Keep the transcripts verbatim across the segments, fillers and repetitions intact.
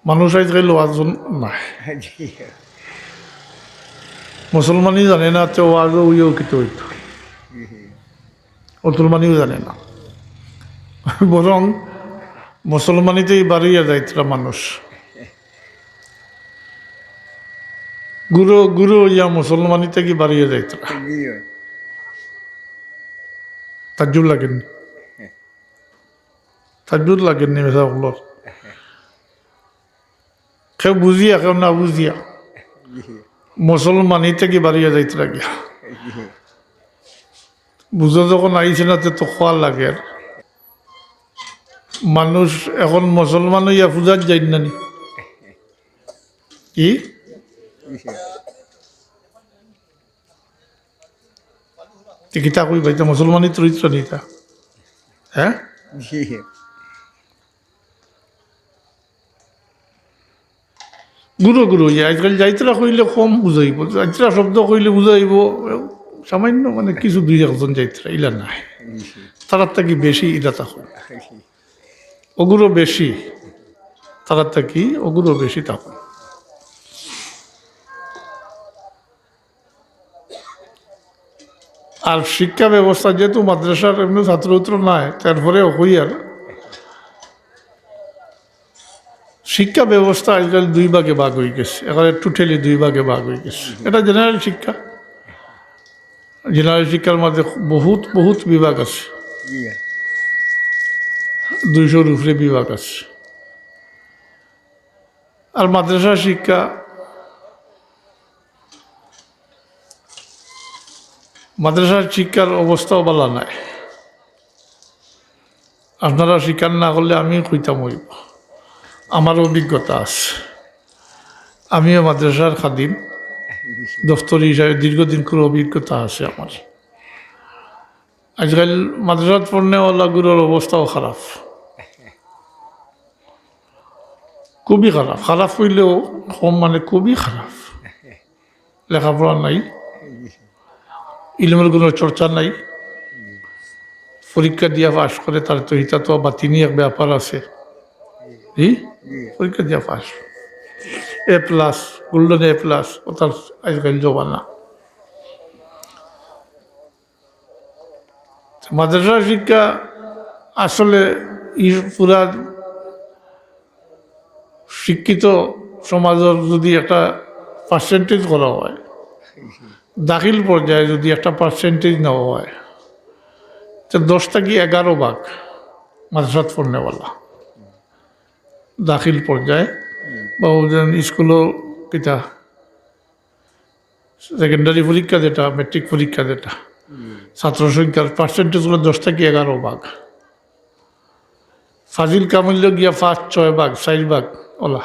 মানুষ আইজকাইল ওয়াজও নায়। মুসলমানই জানে না, তে ওয়াজও অইয়া কিতা অইতো? মুসলমানইও জানে না, বরং মুসলমানিতেই বাড়িয়া যাইতরা মানুষ। গুরু, গুরু অইয়া মুসলমানি থাকি বাড়িয়া যাইতরা। তাজ্জুব লাগেনি? তাজ্জুব লাগেনি মেসাব অকলর? কেউ বুঝিয়া, কেউ না বুঝিয়া। মুসলমানি থাকি বাড়িয়া যাইতরা গিয়া। বুঝো যখন আইছে না, তে তো খোয়া লাগে। মানুষ এখন মুসলমান অইয়া পূজাত যাইন না নি? কি? তে কিতা কইবা, ইতা মুসলমানি চরিত্র নি ইতা? হ্যাঁ? গুরু গুরু, ইয়া, আইজকাইল যাইতরা কইলে কম বুঝাইবো, যাইতরা শব্দ কইলে বুঝাইবো সামান্য, মানে, কিছু দুই একজন যাইতরা, ইলা নায়। তারার থাকি বেশি ইলা থাকইন। অগুরু বেশি, তারার থাকি অগুরু বেশি থাকইন। আর শিক্ষা ব্যবস্থা, যেহেতু মাদ্রাসার এমনি ছাত্র উত্র নাই, তারপরে কইয়ার শিক্ষা ব্যবস্থা আজকাল দুই ভাগে ভাগ অই গেছে, একেবারে totally দুই ভাগে ভাগ অই গেছে। এটা জেনারেল শিক্ষা, জেনারেল শিক্ষার মাঝে বহুত, বহুত বিভাগ আছে, দুইশোর উপরে বিভাগ আছে। আর মাদ্রাসা শিক্ষা, মাদ্রাসার শিক্ষার অবস্থাও ভালা নায়। আপনারা স্বীকার না করলে আমি কইতাম অইবো, আমার অভিজ্ঞতা আছে। আমিও মাদ্রাসার খাদিম, দফতরি হিসাবে দীর্ঘদিন করে অভিজ্ঞতা আছে আমার। আজকাল মাদ্রাসাত পড়নেওয়ালা গুরুর অবস্থাও খারাপ, খুবই খারাপ। খারাপ অইলেও কম, মানে, খুবই খারাপ। লেখাপড়া নাই, ইলমের কোনো চর্চা নাই। পরীক্ষা দিয়া পাশ করে, তার তো ইটা তো বাতিনি এক ব্যাপার আছে। জি, পরীক্ষা দিয়া পাশ, এ প্লাস, গোল্ডেন এ প্লাস, ও তার আজকাল জমানা। মাদ্রাসা শিক্ষা আসলে ই পুরা শিক্ষিত সমাজর যদি একটা পার্সেন্টেজ করা হয়, দাখিল পর্যায়ে যদি একটা পার্সেন্টেজ নেওয়া হয়, তো দশ থাকি এগারো ভাগ মাদ্রাসাত পড়নেওয়ালা দাখিল পর্যায়ে, বা ওদের স্কুলও কিতা সেকেন্ডারি পরীক্ষা যেটা, ম্যাট্রিক পরীক্ষা যেটা, ছাত্র সংখ্যার পার্সেন্টেজ হলো দশ থাকি এগারো ভাগ। ফাজিল কামিল গিয়া পাঁচ ছয় ভাগ, চার ভাগ, ওলা।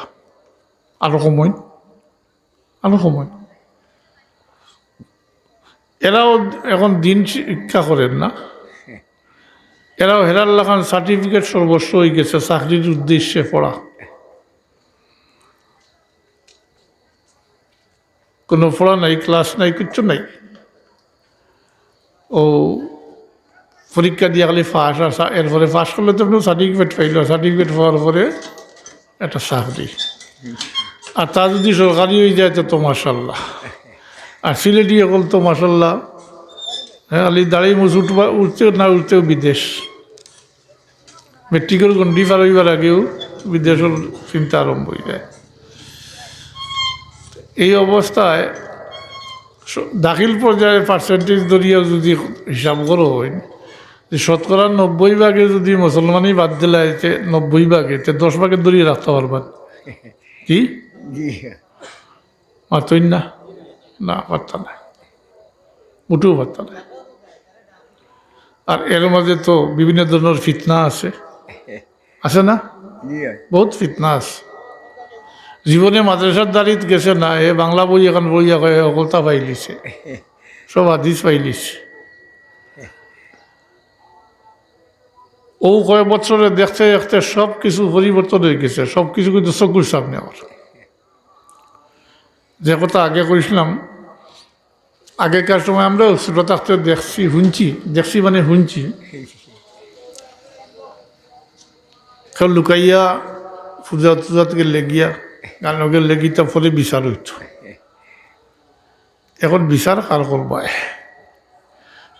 আরো কমই, আরো কমই। এরাও এখন দিন শিক্ষা করেন না, এরাও হেরার লাখান সার্টিফিকেট সর্বস্ব অই গেছে চাকরির উদ্দেশ্যে পড়া। কোনো পড়া নাই, ক্লাস নাই, কিচ্ছু নাই। ও পরীক্ষা দিয়া খালি পাস, আর সা-, এরপরে পাস করলে তো আপনি সার্টিফিকেট পাইল, সার্টিফিকেট পাওয়ার পরে একটা চাকরি। আর তা যদি সরকারি অই যায় তো, তো মাশাল্লাহ। আর সিলেটি অকল তো মাশাল্লাহ, হ্যাঁ, খালি দাড়ি মুছ উঠবা, উঠতেও না উঠতেও বিদেশ। মেট্রিকর গণ্ডি পার অইবার আগেউ বিদেশর চিন্তা আরম্ভ অই যায়। এই অবস্থায় স-, দাখিল পর্যায়ে পার্সেন্টেজ ধরিয়াও যদি হিসাব করা হয় যে শতকরা নব্বই ভাগে যদি মুসলমানি বাদ দিলায়, তে নব্বই ভাগে, তে দশ ভাগে ধরিয়া রাখতা পারবা? কি? জি। পারতইন না? না, পারতা না, মোটেও পারতা না। আর এর মাঝে তো বিভিন্ন ধরনের ফিতনা আছে, আছে না? জি, হয়। বহুত ফিতনা আছে। জীবনে মাদ্রাসার দাড়িত গেছে না, এ বাংলা বই এখন বই এখন হকলতা পাইলিছে, সব হাদিস পাইলিছে। ও কয় বছরে দেখতে দেখতে সব কিছু পরিবর্তন অই গেছে, সব কিছু কিন্তু চকুর সামনে আমার। যে কথা আগে কইছিলাম, আগেকার সময় আমরাও ছোট থাকতে দেখছি, হুনছি, দেখছি মানে হুনছি, কেউ লুকাইয়া পূজা টুজাত গেলে গিয়া, গানো গেলে গিয়া, তা পরে বিচার অইতো। এখন বিচার কার করবায়?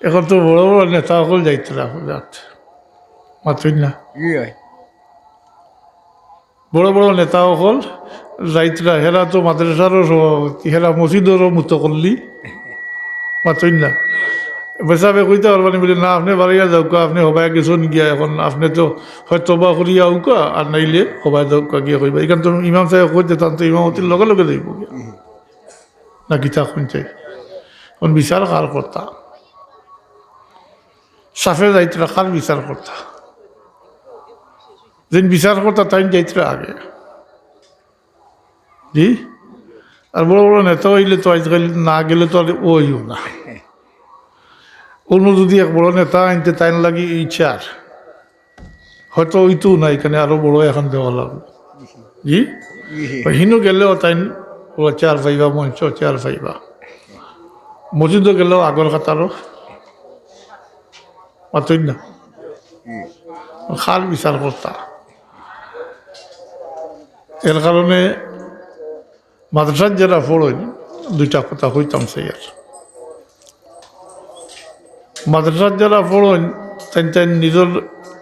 এখন তো বড় বড় নেতা অকল যাইতরা পূজাত, মাতইন না? জি ভাই। বড় বড় নেতা অকল যাইতরা, হেরা তো মাদ্রাসারও সভাপতি, হেরা মসজিদরও মুতকল্লি, মাতইন না? বেসাবে কইতা পারবা নি বুলে, "না, আপনে বারইয়া যাউক্কা, আপনে হবায় গেছইন গিয়া, এখন আপনে তো হয় তওবা করিয়া আউক্কা, আর নাইলে হবায় যাউক্কা গিয়া কইবা।" ইখান তো ইমাম সাবে কইতে, তান তো ইমামতির লগে লগে যাইবো গিয়া। না কিতা কইন চাই? এখন বিচার কার করতা? সাফে যাইতরা কার বিচার করতা? যেইন বিচার করতা তাইন যাইতরা আগে। জি? আর বড় বড় নেতা অইলে তো আইজকাইল না গেলে তো আর অইও না। অন্য যদি এক বড় নেতা আনতে তাইন লাগি ইচ্ছার, হয়তো অইতো না, ইখানে আরো বড় এখন দেওয়া লাগবো। জি? জি। হিনো গেলেও তাইন ও চেয়ার পাইবা, মঞ্চ চেয়ার পাইবা। মসজিদও গেলেও আগর কাতারও, মাতইন না? কার বিচার করতা? এর কারণে মাদ্রাসাত যেরা পড়ইন, দুইটা কথা কইতাম চাইয়ার। মাদ্রাসাত যেরা পড়ইন, তাইন তাইন নিজর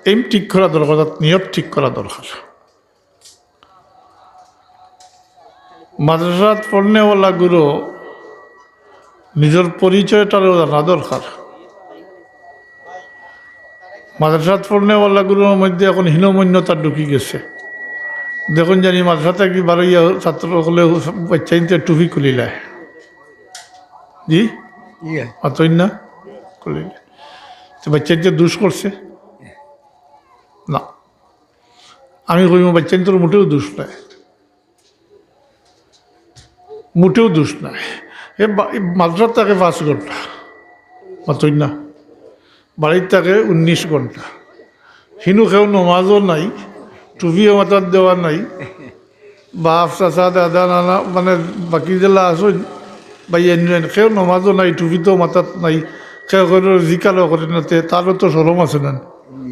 aim ঠিক করা দরকার, অর্থাৎ নিয়ত ঠিক করা দরকার। মাদ্রাসাত পড়নেওয়ালাগুরু নিজর পরিচয়টারও জানা দরকার। মাদ্রাসাত পড়নেওয়ালাগুরুর মধ্যে এখন হীনমন্যতা ঢুকি গেছে। দেখইন জানি মাদ্রাসা থাকি বারইয়া ছাত্র অকলে, বাচ্চাইন্তে টুপি খুলিলায়। জি? ইয়ে। মাতইন না? খুলিলায়। তো বাচ্চাইন্তে দুষ করছে? না। আমি কইমু, বাচ্চাইন্তর মোটেও দুষ নাই, মোটেও দুষ নাই। এ বা-, এ মাদ্রাসাত থাকে পাঁচ ঘন্টা, মাতইন না, বাড়িত থাকে উনিশ ঘন্টা। হিনো কেউ নমাজও নাই, টুপিও মাথাত দেওয়া নাই, বাপ, চাচা, দাদা, নানা, মানে, বাকি যেলা আছইন, ভাই, এন, এন, কেউ নমাজও নাই, টুপি তো মাথাত নাই, কেউ কেউ জিকারও করে না, তে তারও তো শরম আছে না?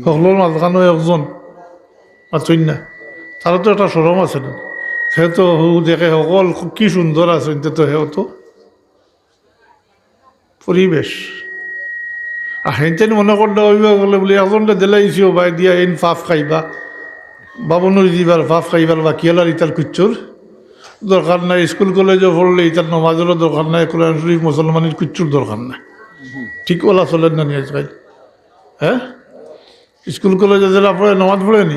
হকলর মাঝখানো একজন, মাতইন না, তারও তো একটা শরম আছে না? হে তো হউ দেখে হকল কি সুন্দর আছইন, তে তো হেও তো পরিবেশ। আর হেনতেন মনে করলে অভিভাবক বলে, বলে, "একজনরে দিলাইছি ও ভাই দিয়া, এইন পাফ খাইবা, বাবুনুর দিবার পাফ খাইবার, বাকি আলার ইতার কুচ্চুর দরকার নাই, স্কুল কলেজও পড়লে ইতার নমাজেরও দরকার নাই, কোরআন শরীফ মুসলমানের কুচ্চুর দরকার নাই।" ঠিক ওলা চলেন না নিয়ে ভাই? হ্যাঁ, স্কুল কলেজে যেরা পড়ে নমাজ পড়েনি,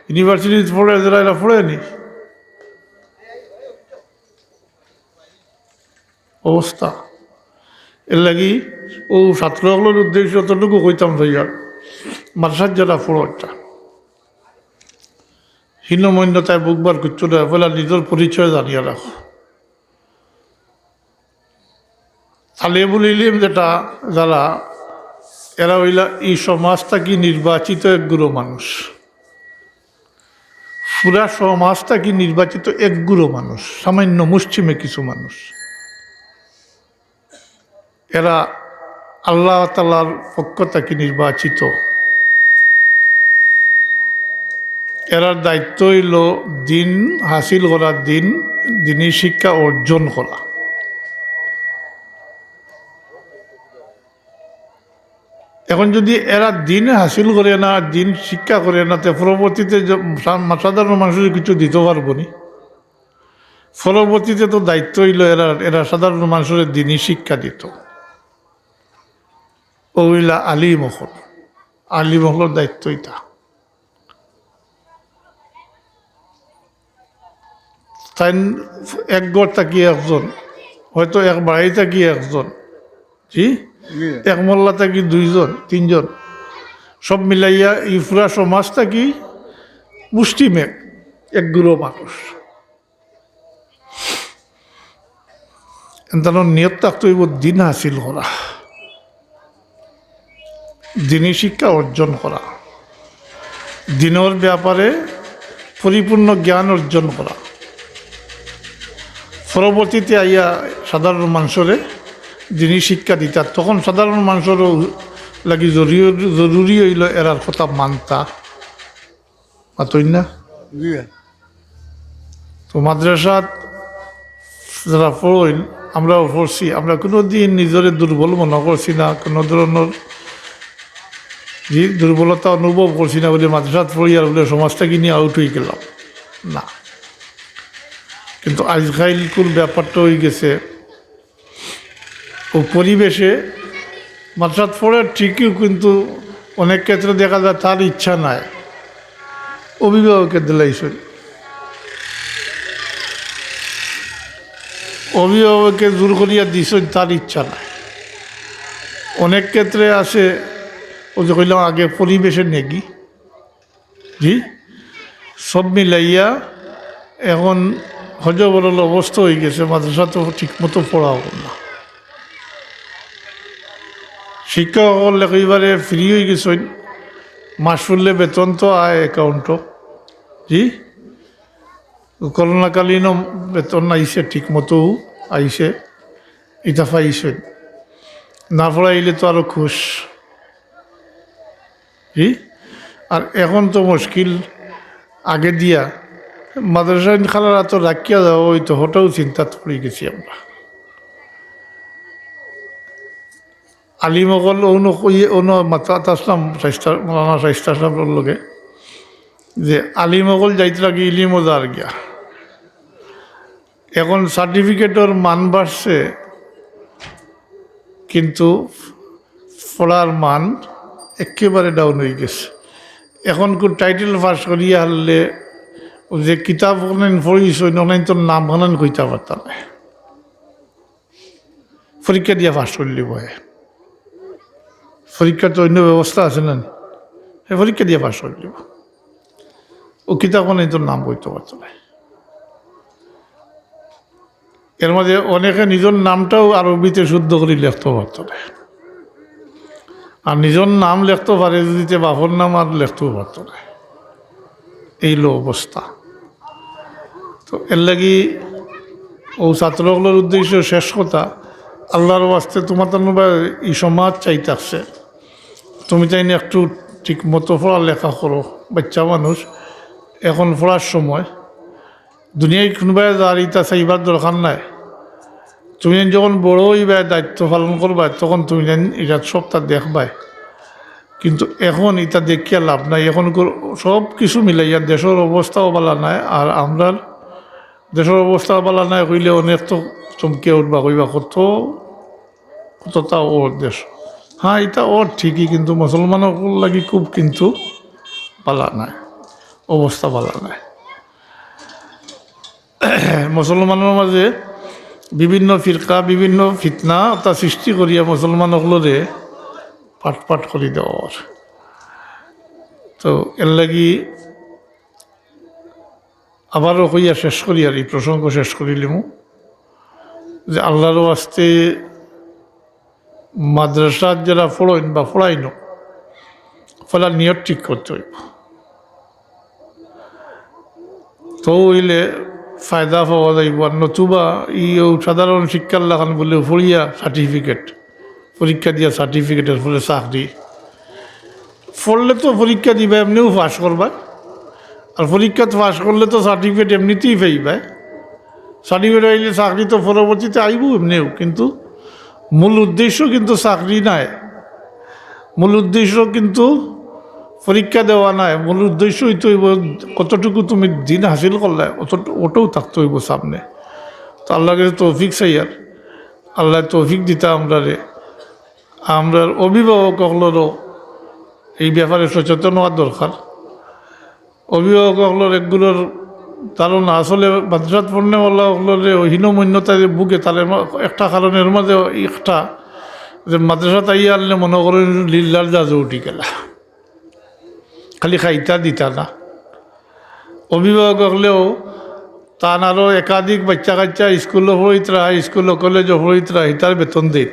ইউনিভার্সিটিত পড়ে যেরা, এরা পড়েনি? অবস্থা। এর লাগি ও ছাত্র অকলর উদ্দেশ্যে অতটুকু কইতাম চাইয়ার, মাদ্রাসাত যেরা পড়ো একটা হীনমন্যতায় বুকবার কিচ্ছু না, পয়লা নিজর পরিচয় জানিয়া রাখো। তালেবুল ইলিম যেটা, যারা, এরা অইলা ই সমাজ থাকি নির্বাচিত এক গুরু মানুষ। পুরা সমাজ থাকি নির্বাচিত এক গুরু মানুষ, সামান্য মুষ্টিমে কিছু মানুষ। এরা আল্লাহ তাআলার পক্ষ থাকি নির্বাচিত। এরার দায়িত্ব অইলো দিন হাসিল করা, দিন, দিনী শিক্ষা অর্জন করা। এখন যদি এরা দিন হাসিল করে না, দিন শিক্ষা করে না, তে পরবর্তীতে যে সা-, সাধারণ মানুষরে কিছু দিতো পারবো নি? পরবর্তীতে তো দায়িত্ব অইলো এরা, এরা সাধারণ মানুষরে দিনী শিক্ষা দিতো। অউ অইলা আলিম অকল, আলিম অকলর দায়িত্ব ইটা। তাইন এক ঘর থাকি একজন, হয়তো এক বাড়ি থাকি একজন, জি? জি। এক মহল্লা থাকি দুইজন, তিনজন, সব মিলাইয়া ই পুরা সমাজ থাকি মুষ্টিমেয় এক গুরু মানুষ। এন তানর নিয়ত থাকতে অইবো দিন হাসিল করা, দিনী শিক্ষা অর্জন করা, দিনর ব্যাপারে পরিপূর্ণ জ্ঞান অর্জন করা, পরবর্তীতে আইয়া সাধারণ মানুষরে দিনী শিক্ষা দিতা। তখন সাধারণ মানুষর লাগি জরুরি, জরুরি অইলো এরার কথা মানতা। মাতইন না? জি। তো মাদ্রাসাত যারা পড়ইন, আমরাও পড়ছি, আমরা কুনুদিন নিজরে দুর্বল মনো করছি না, কুনু ধরনর যে দুর্বলতা অনুভব করছি না বুলে মাদ্রাসাত পড়িয়ার বুলে সমাজ থাকি নি আউট অইগেলাম, না। কিন্তু আইজকাইলকুর ব্যাপারটা অইগেছে, অউ পরিবেশে মাদ্রাসাত পড়ের ঠিকই, কিন্তু অনেক ক্ষেত্রে দেখা যায় তার ইচ্ছা নাই, অভিভাবকে দিলাইছইন, অভিভাবকে জোর করিয়া দিছইন, তার ইচ্ছা নাই। অনেক ক্ষেত্রে আছে, অউ যে কইলাম আগে, পরিবেশে নেগি, জি, সব মিলাইয়া এখন হজবরল অবস্থা অইগেছে, মাদ্রাসাত তো ঠিকমতো পড়া অয় না। শিক্ষক অকল একেবারে ফ্রি অইগেছইন, মাস ফুরলে বেতন তো আয় অ্যাকাউন্টো, জি, করোনাকালীনও বেতন আইছে, ঠিকমতো আইছে, ইতা পাইছইন, না পড়াইলে তো আরো খুশ। জি, আর এখন তো মুশকিল, আগে দিয়া মাদ্রাসা ইনশাআল্লাহ তো রাখিয়া যাওয়া অইতো, হঠাৎ চিন্তাত পড়ি গেছি আমরা। আলিম অকল অনো কইয়ে, অনো মাতাত আসলাম, শাইস্তা, মৌলানা শাইস্তা সাহেবর লগে, যে আলিম অকল যাইতরা গি ইলিমও যার গিয়া। এখন সার্টিফিকেটর মান বাড়ছে, কিন্তু পড়ার মান একেবারে ডাউন অইগেছে। এখন কেউ টাইটেল পাস করিয়া হারলে, অউ যে কিতাব অখান পড়িছইন, অখান তো নাম অখান কইতা পারতা নায়। পরীক্ষা দিয়া পাস করিলিবো হে। পরীক্ষার তো অইন্য ব্যবস্থা আছে না নি? হে পরীক্ষা দিয়া পাস করিলিবো। অউ কিতাব অখান তো নাম কইতা পারতা নায়। এর মাঝে অনেকে নিজর নামটাও আরবিতে শুদ্ধ করি লেখতো পারতো নায়। আর নিজর নাম লেখতো পারে যুদি, তে বাপর নাম আর লেখতো পারতো নায়। এই অইলো অবস্থা। তো এর লাগি অউ ছাত্র অকলর উদ্দেশ্য শেষ কথা, আল্লাহর ওয়াস্তে তুমার তানু বা ই সমাজ চাই থাকছে, তুমি তাইন একটু ঠিক মতো পড়ালেখা করো, বাচ্চা মানুষ, এখন পড়ার সময়। দুনিয়াত কুনবায় যার ইতা চাইবার দরকার নাই। তুমি যখন বড় অইবায়, দায়িত্ব পালন করবায়, তখন তুমি যেন ইটা সবটা দেখবায়। কিন্তু এখন ইতা দেখিয়া লাভ নাই। এখন কর-, সব কিছু মিলাইয়া দেশর অবস্থাও ভালা নাই, আর আমরার দেশর অবস্থাও ভালা নাই কইলে অনেক তো চমকিয়া উঠবা, কইবা, "কত, কততা অর দেশ।" হ্যাঁ, ইতা অর ঠিকই, কিন্তু মুসলমান অকলর লাগি খুব কিন্তু ভালা নাই, অবস্থা ভালা নাই। মুসলমানর মাঝে বিভিন্ন ফিরকা, বিভিন্ন ফিতনা, তা সৃষ্টি করিয়া মুসলমান অকলরে পাট পাট করি দেওয়া অর। তো এর লাগি আবারও কইয়া শেষ করিয়ার, ই প্রসঙ্গ শেষ করিলিমু যে আল্লাহর ওয়াস্তে মাদ্রাসাত যারা পড়ইন বা পড়াইন, পয়লা নিয়ত ঠিক করতে অইবো। তো অইলে ফায়দা পাওয়া যাইবো। আর নতুবা ই অউ সাধারণ শিক্ষার লাখান বুলে পড়িয়া সার্টিফিকেট, পরীক্ষা দিয়া সার্টিফিকেটের পরে চাকরি। পড়লে তো পরীক্ষা দিবায়, এমনেউ পাস করবায়, আর পরীক্ষাত পাস করলে তো সার্টিফিকেট এমনিতেই পাইবায়। সার্টিফিকেট পাইলে চাকরি তো পরবর্তীতে আইবো এমনেউ, কিন্তু মূল উদ্দেশ্য কিন্তু চাকরি নায়, মূল উদ্দেশ্য কিন্তু পরীক্ষা দেওয়া নায়। মূল উদ্দেশ্য অইতো অইবো কতটুকু তুমি দিন হাসিল করলায়, অত, অটাউ থাকতো অইবো সামনে। তো আল্লাহর কাছে তৌফিক চাইয়ার, আল্লায় তৌফিক দিতা আমরারে। আমরার অভিভাবক অকলরও এই ব্যাপারে সচেতন অওয়া দরকার। অভিভাবক অকলর একগুলোর ধারণা আসলে মাদ্রাসাত পড়নেওয়ালা অকলরে অউ হীনমন্যতায় ভুগে, তার এর মা-, একটা কারণের মাঝে একটা যে মাদ্রাসাত আইয়া আনলে মনো করইন লিল্লার জাজু উঠি গেলা, খালি খাইতা দিতা না। অভিভাবক অকলেও তান আরো একাধিক বাচ্চা কাচ্চা স্কুলো পড়িতরা, হাই স্কুলো, কলেজো পড়িতরা, হিতার বেতন দেইন।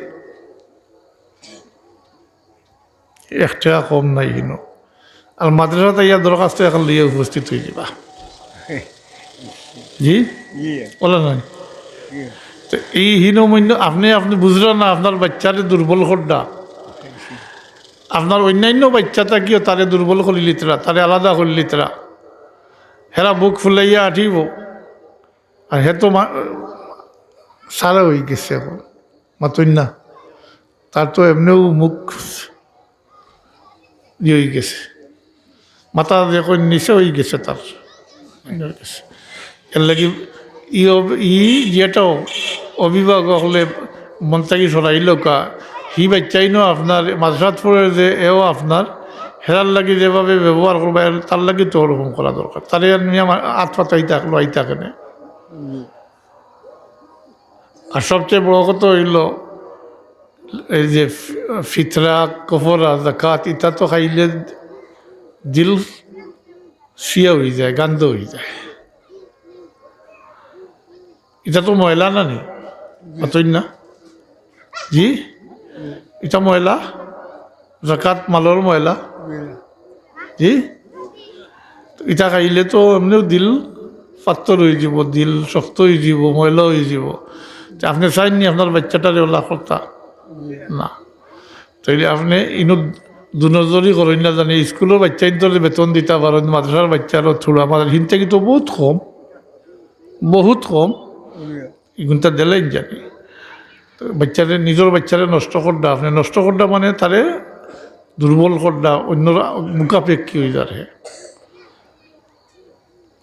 এক টেকা কম নাই হিনো। আর মাদ্রাসাত আইয়া দরখাস্ত এখন লইয়া উপস্থিত অইযিবা। জি? ইয়ে। বলা নাই। ইয়ে। তো এই হীনমন্য, আপনে, আপনে বুঝরা না, আপনার বাচ্চারে দুর্বল কররা। আপনার অন্যান্য বাচ্চা থাকিও তারে দুর্বল করিলিতরা, তারে আলাদা করিলিতরা। হেরা বুক ফুলাইয়া আটিবো। আর হে তো মা-, সারা অইগেছে অখন, মাতইন না। তার তো এমনেউ মুখ ইয়ে অইগেছে, মাথা দেখো নিচে অইগেছে তার। এরলাগি ই অব-, ই যেটা অভিভাবক অকলে মন থাকি সরাইলউক্কা, হি বাইচ্চাইনও আপনার মাদ্রাসাত পড়ের যে এও আপনার, হেরার লাগি যেভাবে ব্যবহার করবা, এর, তার লাগি তো ওরকম করা দরকার। তারে আর নিয়া মা-, আত পাতাইতা, লড়াইতা কেনে? আর সবচেয়ে বড় কথা অইলো, এই যে ফি-, ফিতরা, কফরা, জাকাত, ইতা তো খাইলে দিল সিয়া অইযায়, গান্ধ অইযায়। ইটা তো ময়লা না নি? মাতইন না? জি? ইটা ময়লা? জাকাত মালর ময়লা? জি? ইটা খাইলে তো এমনেউ দিল পাত্থর অইযিবো, দিল শক্ত অইযিবো, ময়লা অইযিবো। তে আপনে চাইন নি আপনার বাইচ্চাটারে অলা করতা? না। তাইলে আপনে ইনো দুনজরি করইন না জানি, স্কুলর বাইচ্চাইন্তরে বেতন দিতা পারইন, মাদ্রাসার বাইচ্চারও থুড়া, মাদ্রাসা হিনতে কিন্তু বউত কম, বউত কম। ইগুনতা দিলাইন জানি। তো বাইচ্চারে, নিজর বাইচ্চারে নষ্ট কররা, আপনে নষ্ট কররা মানে তারে দুর্বল কররা, অন্যরা মুখাপেক্ষী অইযার হে।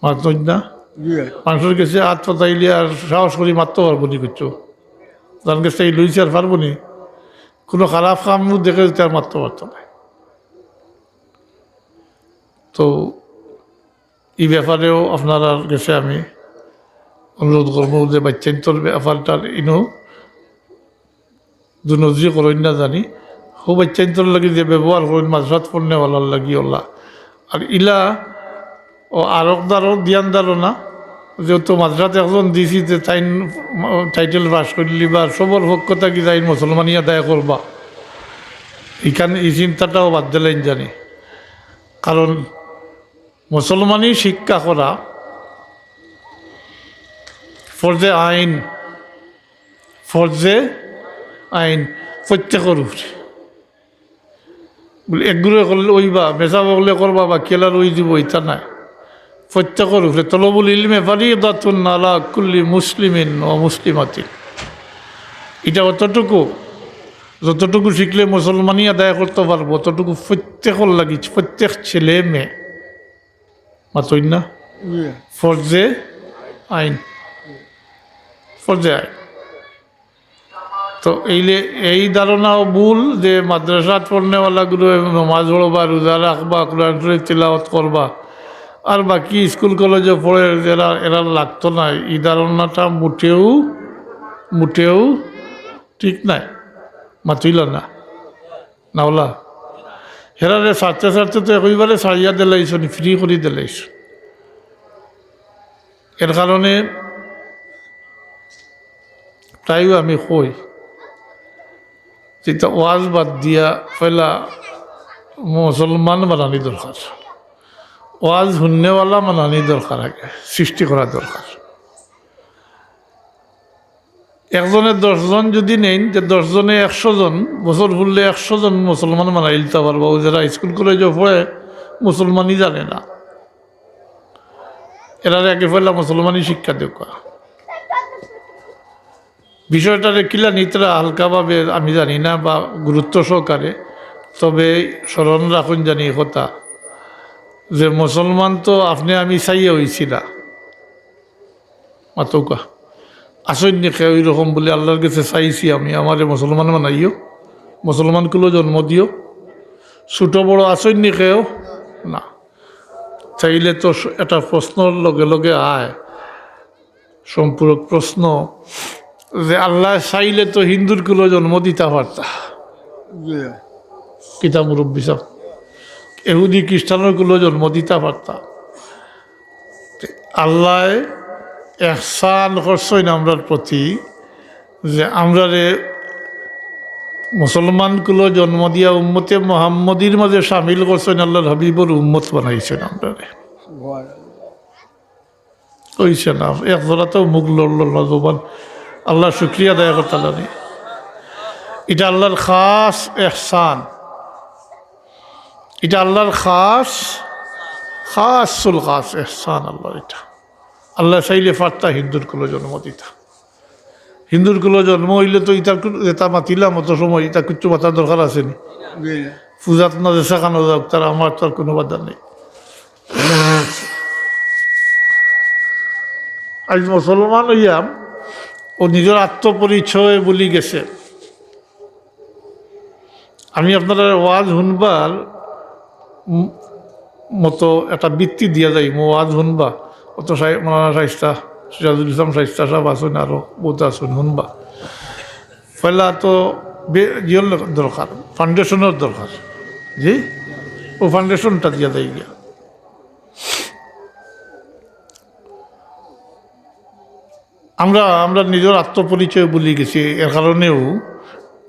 মাতইন না? জি। মানষর গেছে আত পাতাইলে আর সাহস করি মাততো পারবো নি কিচ্ছু? যান গেছে এই লইছে আর পারবো নি? কুনু খারাপ কাম দেখে যদি আর মাততো পারতো না। তো ই ব্যাপারেও আপনারার গেছে আমি অনুরোধ করমু যে বাইচ্চাইন্তর ব্যাপারটা ইনো দুনজরি করইন না জানি। হউ বাইচ্চাইন্তর লাগি যে ব্যবহার করইন, মাদ্রাসাত পড়নেওয়ালার লাগি অলা। আর ইলা ও আরক দারো দিয়ান দারো না, যেহেতু মাদ্রাসাত একজন দিছি যে তাইন টাইটেল পাস করলি বা সবর পক্ষ থাকি তাইন মুসলমানি আদায় করবা, ইখান ই চিন্তাটাও বাদ দিলাইন জানি। কারণ মুসলমানি শিক্ষা করা ফরজে আইন, ফরজে আইন প্রত্যেকর উপরে। বলে, একগুরে করলে অইবা, মেসাব অকলে করবা বা কেলার অইযিবো, ইতা নায়। প্রত্যেকর উপরে। তলবুল ইলমে ফারিদাতুন আলা কুল্লি মুসলিমিন ওয়া মুসলিমাতিন। ইটা অতটুকু, যতটুকু শিখলে মুসলমানি আদায় করতো পারবো, অতটুকু প্রত্যেকর লাগি, প্রত্যেক ছেলে মেয়ে। মাতইন না? জি। ফরজে আইন, ফরজে আইন। তো এইলে এই ধারণাও ভুল যে মাদ্রাসাত পড়নেওয়ালাগুলো নমাজ পড়বা, রোজা রাখবা, কোরআন শরীফ তিলাওয়াত করবা, আর বাকি স্কুল কলেজে পড়ে যারা, এরা লাগতো না, এই ধারণাটা মোটেও, মোটেও ঠিক নায়। মাতিল না, না ওলা। হেরারে ছাড়তে ছাড়তে তো একেবারে ছাড়িয়া দিলাইছনি, ফ্রি করি দিলাইছনি। এর কারণে প্রায়ই আমি কই, যেটা ওয়াজ বাদ দিয়া পয়লা মুসলমান বানানি দরকার, ওয়াজ হুননেওয়ালা বানানি দরকার, আগে সৃষ্টি করা দরকার। একজনে দশ জন যদি নেইন, যে দশ জনে একশো জন, বছর ফুরলে একশো জন মুসলমান বানাইলিতা পারবা, ও যারা স্কুল কলেজে পড়ে মুসলমানি জানে না। এরারে আগে পয়লা মুসলমানি শিক্ষা দেউক্কা। বিষয়টারে কিলা নিতরা হালকাভাবে আমি জানি না, বা গুরুত্ব সহকারে, তবে স্মরণ রাখইন জানি এই কথা, যে মুসলমান তো আপনে আমি চাইয়া অইছি না। মাতউক্কা। আছইন নি কেউ এরকম বলে, "আল্লার গেছে চাইছি আমি, আমারে মুসলমান বানাইও, মুসলমান কুলো জন্ম দিও"? ছোট বড় আছইন নি কেউ? না। চাইলে তো স-, এটা প্রশ্নর লগে লগে আয়, সম্পূরক প্রশ্ন, যে আল্লায় চাইলে তো হিন্দুর কুলো জন্ম দিতা পারতা। জি। কিতা মুরব্বি সাব? এহুদি খ্রিস্টানর কুলো জন্ম দিতা পারতা। আল্লায় এহসান করছইন আমরার প্রতি, যে আমরারে মুসলমান কুলো জন্ম দিয়া উম্মতে মোহাম্মদীর মাঝে শামিল করছইন, আল্লার হাবিবর উম্মত বানাইছইন আমরারে। সুবহানাল্লাহ। অইছে না, এক জোড়াতেও মুখ লড়ল না, জবান। আল্লার শুকরিয়া আদায় করতা লাগি। ইটা আল্লার খাস এহসান, ইটা আল্লার খাস, খাসুল খাস এহসান আল্লার ইটা। আল্লায় চাইলে পারতা হিন্দুর কুলো জন্ম দিতা। হিন্দুর কুলো জন্ম অইলে তো ইতার কু-, যেটা মাতিলাম অত সময়, ইতা কিচ্ছু মাতার দরকার আছে নি? জি না। পূজাত না যে সেখানো যাউক, তার আমার তো আর কুনু বাধা নাই। আইজ মুসলমান অইয়া ও নিজর আত্মপরিচয় ভুলি গেছে। আমি আপনারার ওয়াজ হুনবার ম-, মতো একটা ভিত্তি দিয়া যাইমু, ওয়াজ হুনবা। অত শাই-, মৌলানা শাইস্তা, সিরাজুল ইসলাম শাইস্তা সাব আছইন, আরো বউত আছইন, হুনবা। পয়লা তো বে-, ইয়র দরকার, foundation-র দরকার। জি, ও foundation-টা দিয়া যাই গিয়া। আমরা, আমরা নিজর আত্মপরিচয় ভুলি গেছি, এর কারণেও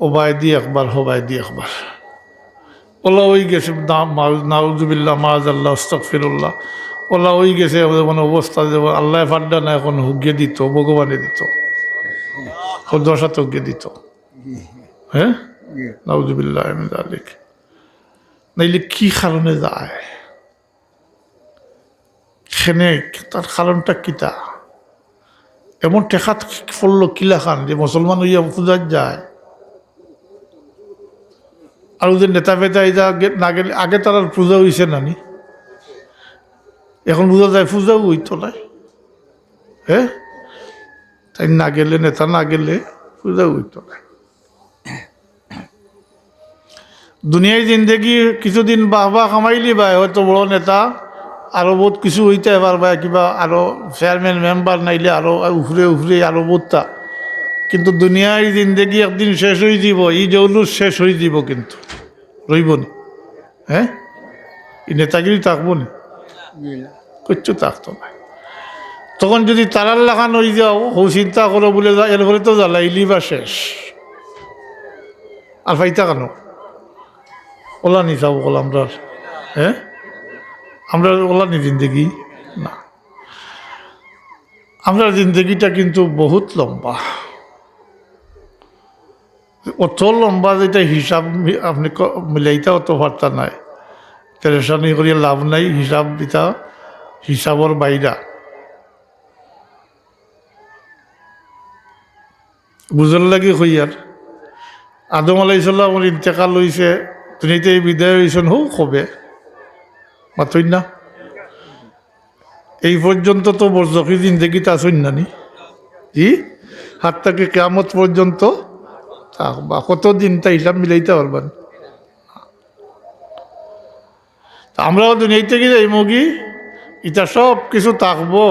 ওবায়দি একবার, হবায়দি একবার। ওলা অই গেছে না-, মা-, নাউজুবিল্লাহ, মাআজাল্লাহ, আস্তাগফিরুল্লাহ। ওলা অই গেছে এমন অবস্থা যে আল্লায় পারতা না, এখন হুগিয়ে দিত, ভগবানে দিত, ও দশাত হুগিয়ে দিত। হ্যাঁ, নাউজুবিল্লাহ মিন যালিক। নাইলে কি কারণে যায়? খেনে তার কারণটা কিতা? এমন ঠেকাত পড়লো কিলাখান যে মুসলমান অইয়া পূজাত যায়? আর ওদের নেতা ফেতা ইতা আগে না গেলে, আগে তারার পূজা অইছে না নি? এখন বুঝা যায় পূজাও অইতো নায়। হ্যাঁ, তাই না গেলে, নেতা না গেলে পূজাও অইতো নায়। দুনিয়ার জিন্দেগি কিছুদিন বাহবা কামাইলিবায়, হয়তো বড় নেতা, আরো বউত কিছু অইতায় পারবায়, কিবা আরো চেয়ারম্যান মেম্বার নাইলে আরো উপরে উপরে আরো বউততা। কিন্তু দুনিয়ার জিন্দেগি একদিন শেষ অইযিবো, ই জৌলুস শেষ অইযিবো, কিন্তু রইবো নি। হ্যাঁ, ই নেতাগিরি থাকবো নি? কিচ্ছু থাকতো নায়। তখন যদি তারার লাখান অইযাও, হউ চিন্তা করো বুলে, এরপরে তো জ্বালাইলিবা শেষ। আর পাইতা কেনে? ওলা নি চাও, ওলা আমরার, হ্যাঁ, আমরার ওলা নি জিন্দেগি? না, আমরার জিন্দেগিটা কিন্তু বউত লম্বা, অত লম্বা যেটা হিসাব মি-, আপনে ক-, মিলাইতা অত পারতা নায়। পেরেশানি করিয়া লাভ নাই, হিসাব ইতা হিসাবর বাইরা। বুঝার লাগি কইয়ার, আদম আলাইহিস সালামর ইন্তেকাল অইছে, দুনিয়াতে বিদায় অইছইন, হউ কবে? মাতইন না? এই পর্যন্ত তো বরজখি জিন্দেগিত আছইন না নি? জি? হাত্তা কি কিয়ামত পর্যন্ত থাকবা। কতদিন তা হিসাব মিলাইতা পারবা নি? তা আমরাও দুনিয়া থাকি যাইমুগি, ইতা সব কিছু থাকবো,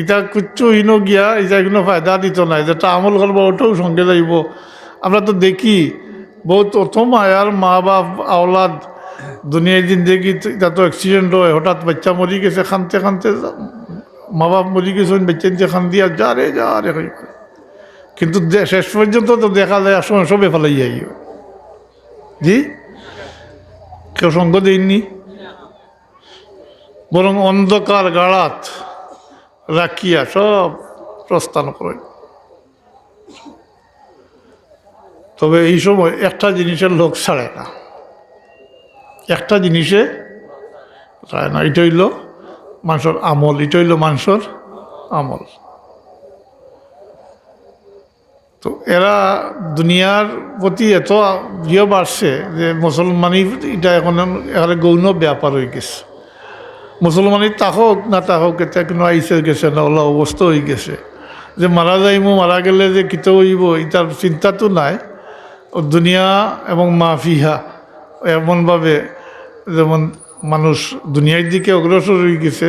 ইতা কিচ্ছু ইনো গিয়া, ইতা কুনু ফায়দা দিতো নায়। যেটা আমল করবো, ওটাও সঙ্গে যাইবো। আমরা তো দেখি, বউত অত মায়ার মা বাপ আওলাদ দুনিয়ার জিন্দেগিত, ইতা তো accident অয়, হঠাৎ বাচ্চা মরি গেছে, কানতে কানতে মা বাপ মরি গেছইন, বাচ্চা নিতে কান্দিয়া যা রে, যা রে করি। কিন্তু দে-, শেষ পর্যন্ত তো দেখা যায় এক সময় সবে ফালাইয়া আইও। জি? কেউ সঙ্গ দেইননি, বরং অন্ধকার গাড়াত রাখিয়া সব প্রস্থান করে। তবে এই সময় একটা জিনিসের লোক ছাড়ে না, একটা জিনিসে ছাড়ে না। এটা অইলো মানষর আমল, এটা অইলো মানষর আমল। তো এরা দুনিয়ার প্রতি এত ইয়ে বাড়ছে যে মুসলমানি এটা এখন একেবারে গৌণ ব্যাপার অই গেছে। মুসলমানি থাকউক না থাকউক, এটা কুনু আইসে গেছে না, ওলা অবস্থা অই গেছে যে মারা যাইমু, মারা গেলে যে কিতা অইবো, ইতার চিন্তা তো নাই। ও দুনিয়া এবং মা ফিহা এমনভাবে যেমন মানুষ দুনিয়ার দিকে অগ্রসর অই গেছে,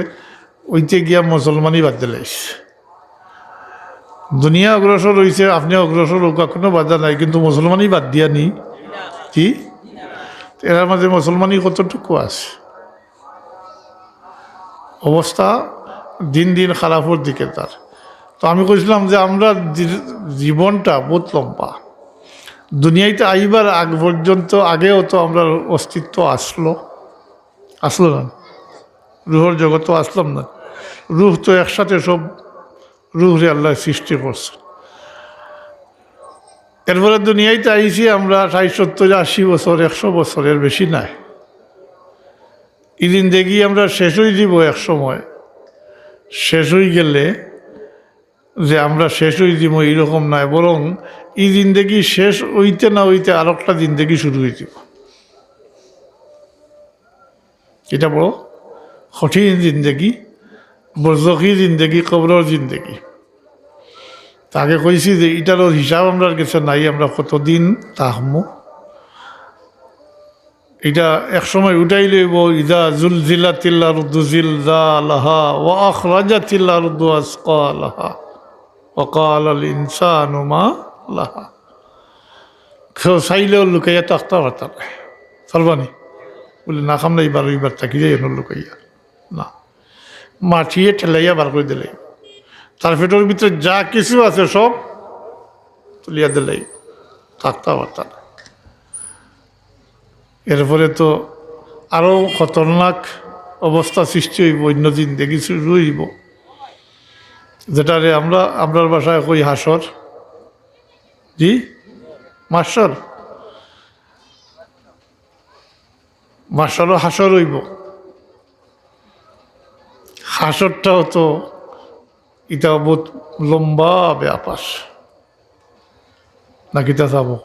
অইতে গিয়া মুসলমানি বাদ দিলাইছে। দুনিয়া অগ্রসর অইছে, আপনে অগ্রসর অউক্কা, কুনু বাধা নাই, কিন্তু মুসলমানি বাদ দিয়া নি কি? এরার মাঝে মুসলমানি কতটুকু আছে? অবস্থা দিন দিন খারাপর দিকে তার। তো আমি কইছিলাম যে আমরা জী-, জীবনটা বউত লম্বা। দুনিয়াইতে আইবার আগ পর্যন্ত, আগেও তো আমরার অস্তিত্ব আসলো, আসলো না? রুহর জগতো আসলাম না? রুহ তো একসাথে সব রুহরে আল্লায় সৃষ্টি করছে। এরপরে দুনিয়াইতে আইছি আমরা ষাইট, সত্তইর, আশি বছর, একশো বছর, এর বেশি নায়। ই জিন্দেগি আমরার শেষ অই যিবো এক সময়। শেষ অইগেলে যে আমরা শেষ অইযিমু, এইরকম নায়, বরং ই জিন্দেগি শেষ অইতে না অইতে আরোকটা জিন্দেগি শুরু অইযিবো। ইটা বড় কঠিন জিন্দেগি, বরজখি জিন্দেগি, কবরর জিন্দেগি। তে আগে কইছি যে ইটারও হিসাব আমরার গেছে নাই, আমরা কতদিন থাকমু। ইটা এক সময় উঠাই লইবো, ইযা জুলজিলাতিল আরদু জিলজালাহা ওয়া আখরাজাতিল আরদু আসকালাহা ওয়া ক্বালাল ইনসানু মা লাহা। কেউ চাইলেও লুকাইয়া থাকতা পারতা নায়। পারবা নি? বুলে, না, খামলা ইবার, ইবার থাকি যাই, এনো লুকাইয়া। না, মাটিয়ে ঠেলাইয়া বার করি দিলে, তার পেটর ভিতরে যা কিছু আছে সব তুলিয়া দিলে, থাকতা পারতা নায়। এরপরে তো আরো খতরনাক অবস্থা সৃষ্টি অইবো, অইন্য জিন্দেগি শুরু অইবো, যেটারে আমরা, আমরার ভাষায় কই হাশর। জি, মাশর। মাশরও হাশর অইবো। হাশরটাও তো ইটা বউত লম্বা ব্যাপার, না কিতা চাবো?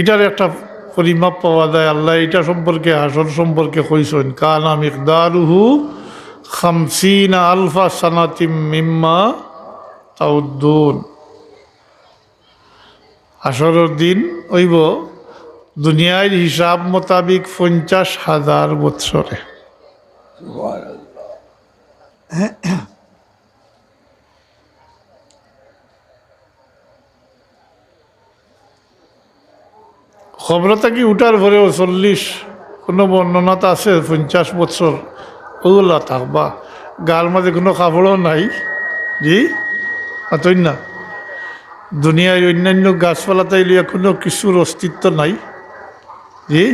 ইটার একটা পরিমাপ পাওয়া যায়। আল্লায় ইটা সম্পর্কে, হাশর সম্পর্কে কইছইন, কানা মিকদারুহু খামসিনা আলফা সানাতিম মিম্মা তাউদ্দুন। হাশরর দিন অইবো দুনিয়ার হিসাব মোতাবিক পঞ্চাশ হাজার বৎসরে। কবর থাকি উঠার পরেও চল্লিশ, কোনো বর্ণনাত আছে পঞ্চাশ বৎসর ওগুলা থাকবা, গার মাঝে কোনো কাপড়ও নাই। জি, মাতইন না। দুনিয়ার অন্যান্য গাছপালা তাই লইয়া কোনো কিছুর অস্তিত্ব নাই। জি,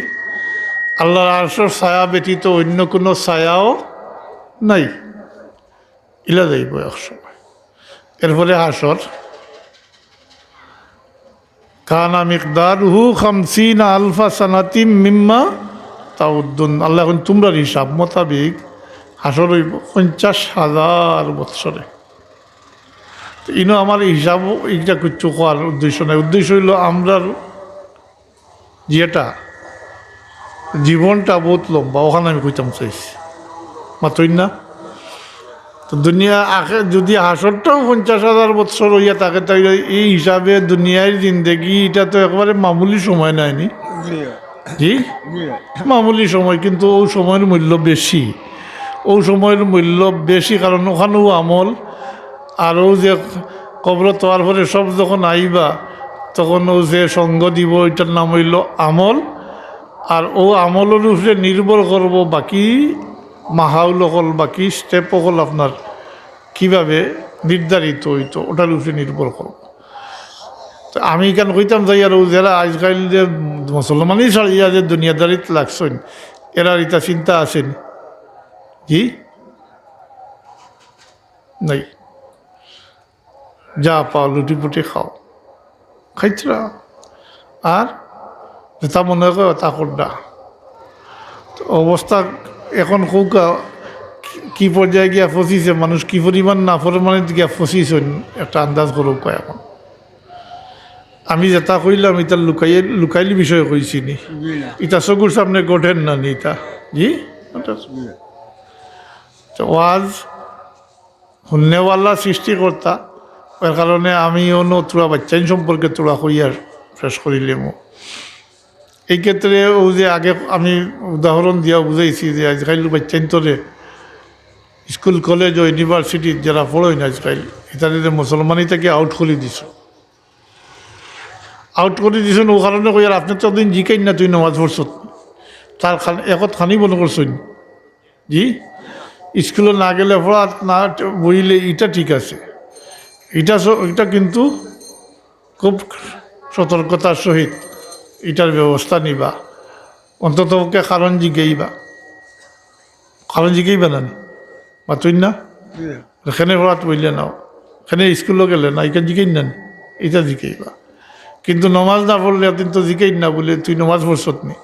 আল্লাহর আরশর ছায়া ব্যতীত অন্য কোনো ছায়াও নাই। ইলা যাইবো এক সময়। এরপরে হাশর। কানা মিকদারুহু খামসিনা আলফা সানাতিম মিম্মা তাউদ্দুন। আল্লায় কইন, তুমরার হিসাব মোতাবিক হাশর অইবো পঞ্চাশ হাজার বৎসরে। তো ইনো আমার হিসাব ইটা কিচ্ছু কওয়ার উদ্দেশ্য নাই। উদ্দেশ্য অইলো আমরার যেটা জীবনটা বউত লম্বা, অখান আমি কইতাম চাইছি। মাতইন না? তো দুনিয়া আখে-, যদি হাশরটাও পঞ্চাশ হাজার বৎসর অইয়া থাকে, তাইলে এই হিসাবে দুনিয়ার জিন্দেগি ইটা তো একবারে মামুলি সময় নায় নি। জি? মামুলি সময়, কিন্তু অউ সময়র মূল্য বেশি। অউ সময়র মূল্য বেশি, কারণ অখানও আমল, আর অউ যে কবরো থওয়ার পরে সব যখন আইবা, তখন অউ যে সঙ্গ দিবো, ইটার নাম অইলো আমল। আর অউ আমলর উপরে নির্ভর করবো বাকি মাহাউল অকল, বাকি step অকল আপনার কিভাবে নির্ধারিত অইতো, ওটার উপরে নির্ভর করবো। তো আমি ইখান কইতাম চাই, আর অউ যেরা আইজকাইল যে মুসলমানি ছাড়িয়া যে দুনিয়াদারিত লাগছইন, এরার ইতা চিন্তা আছে নি? জি? নাই। যা পাও লুটিপুটি খাও, খাইতরা, আর যেটা মনে করে তা কররা। তো অবস্থা এখন কউক্কা কি, কি পর্যায়ে গিয়া ফসিছে মানুষ, কি পরিমাণ নাফরমানিত গিয়া ফসিছইন, একটা আন্দাজ করউক্কা এখন। আমি যেটা কইলাম, ইটা লুকাইয়ে, লুকাইলি বিষয়ে কইছি নি? জি না। ইটা চকুর সামনে ঘটের না নি ইটা? জি? ওটা জি। তো ওয়াজ হুননেওয়ালা সৃষ্টিকর্তা, এর কারণে আমি অনো থুড়া বাইচ্চাইন সম্পর্কে থুড়া কইয়া শেষ করিলিমু। এই ক্ষেত্রে অউ যে আগে আমি উদাহরণ দিয়া বুঝাইছি যে আইজকাইল বাইচ্চাইন্তরে স্কুল, কলেজ ও ইউনিভার্সিটিত যেরা পড়ইন আইজকাইল, ইতারে মুসলমানি থাকি আউট করি দিছো। আউট করি দিছইন, অউ কারণে কইয়ার আপনে তো দিন জিকাইন না, তুই নমাজ পড়ছত। তার খান-, একত খানি বন্ধ করছইন। জি, স্কুলো না গেলে পড়াত না বইলে ইটা ঠিক আছে, ইটা স-, ইটা কিন্তু খুব সতর্কতার সহিত ইটার ব্যবস্থা নিবা। অন্তত পক্ষে কারণ জিগাইবা, কারণ জিগাইবা না নি? মাতইন না? জি। কেনে পড়াত বইলে না, কেনে স্কুলো গেলে না, ইখান জিগাইন না নি? ইটা জিগাইবা। কিন্তু নমাজ না পড়লে একদিন তো জিগাইন না বুলে, তুই নমাজ পড়ছত নি?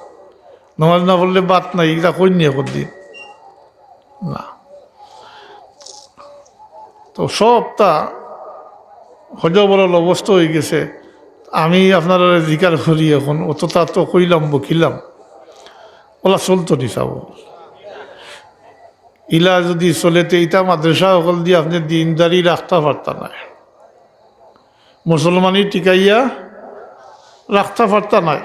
নমাজ না পড়লে ভাত নাই, ইটা কইন নি একদিন? না। তো সবটা হজবরল অবস্থা অইগেছে। আমি আপনারারে জিকার করি অখন, অততা তো কইলাম, বকিলাম, অলা চলতো নি চাবো। ইলা যুদি চলে তে ইতা মাদ্রাসা অকল দি আপনে দিনদারি রাখতা পারতা নায়, মুসলমানি টিকাইয়া রাখতা পারতা নায়।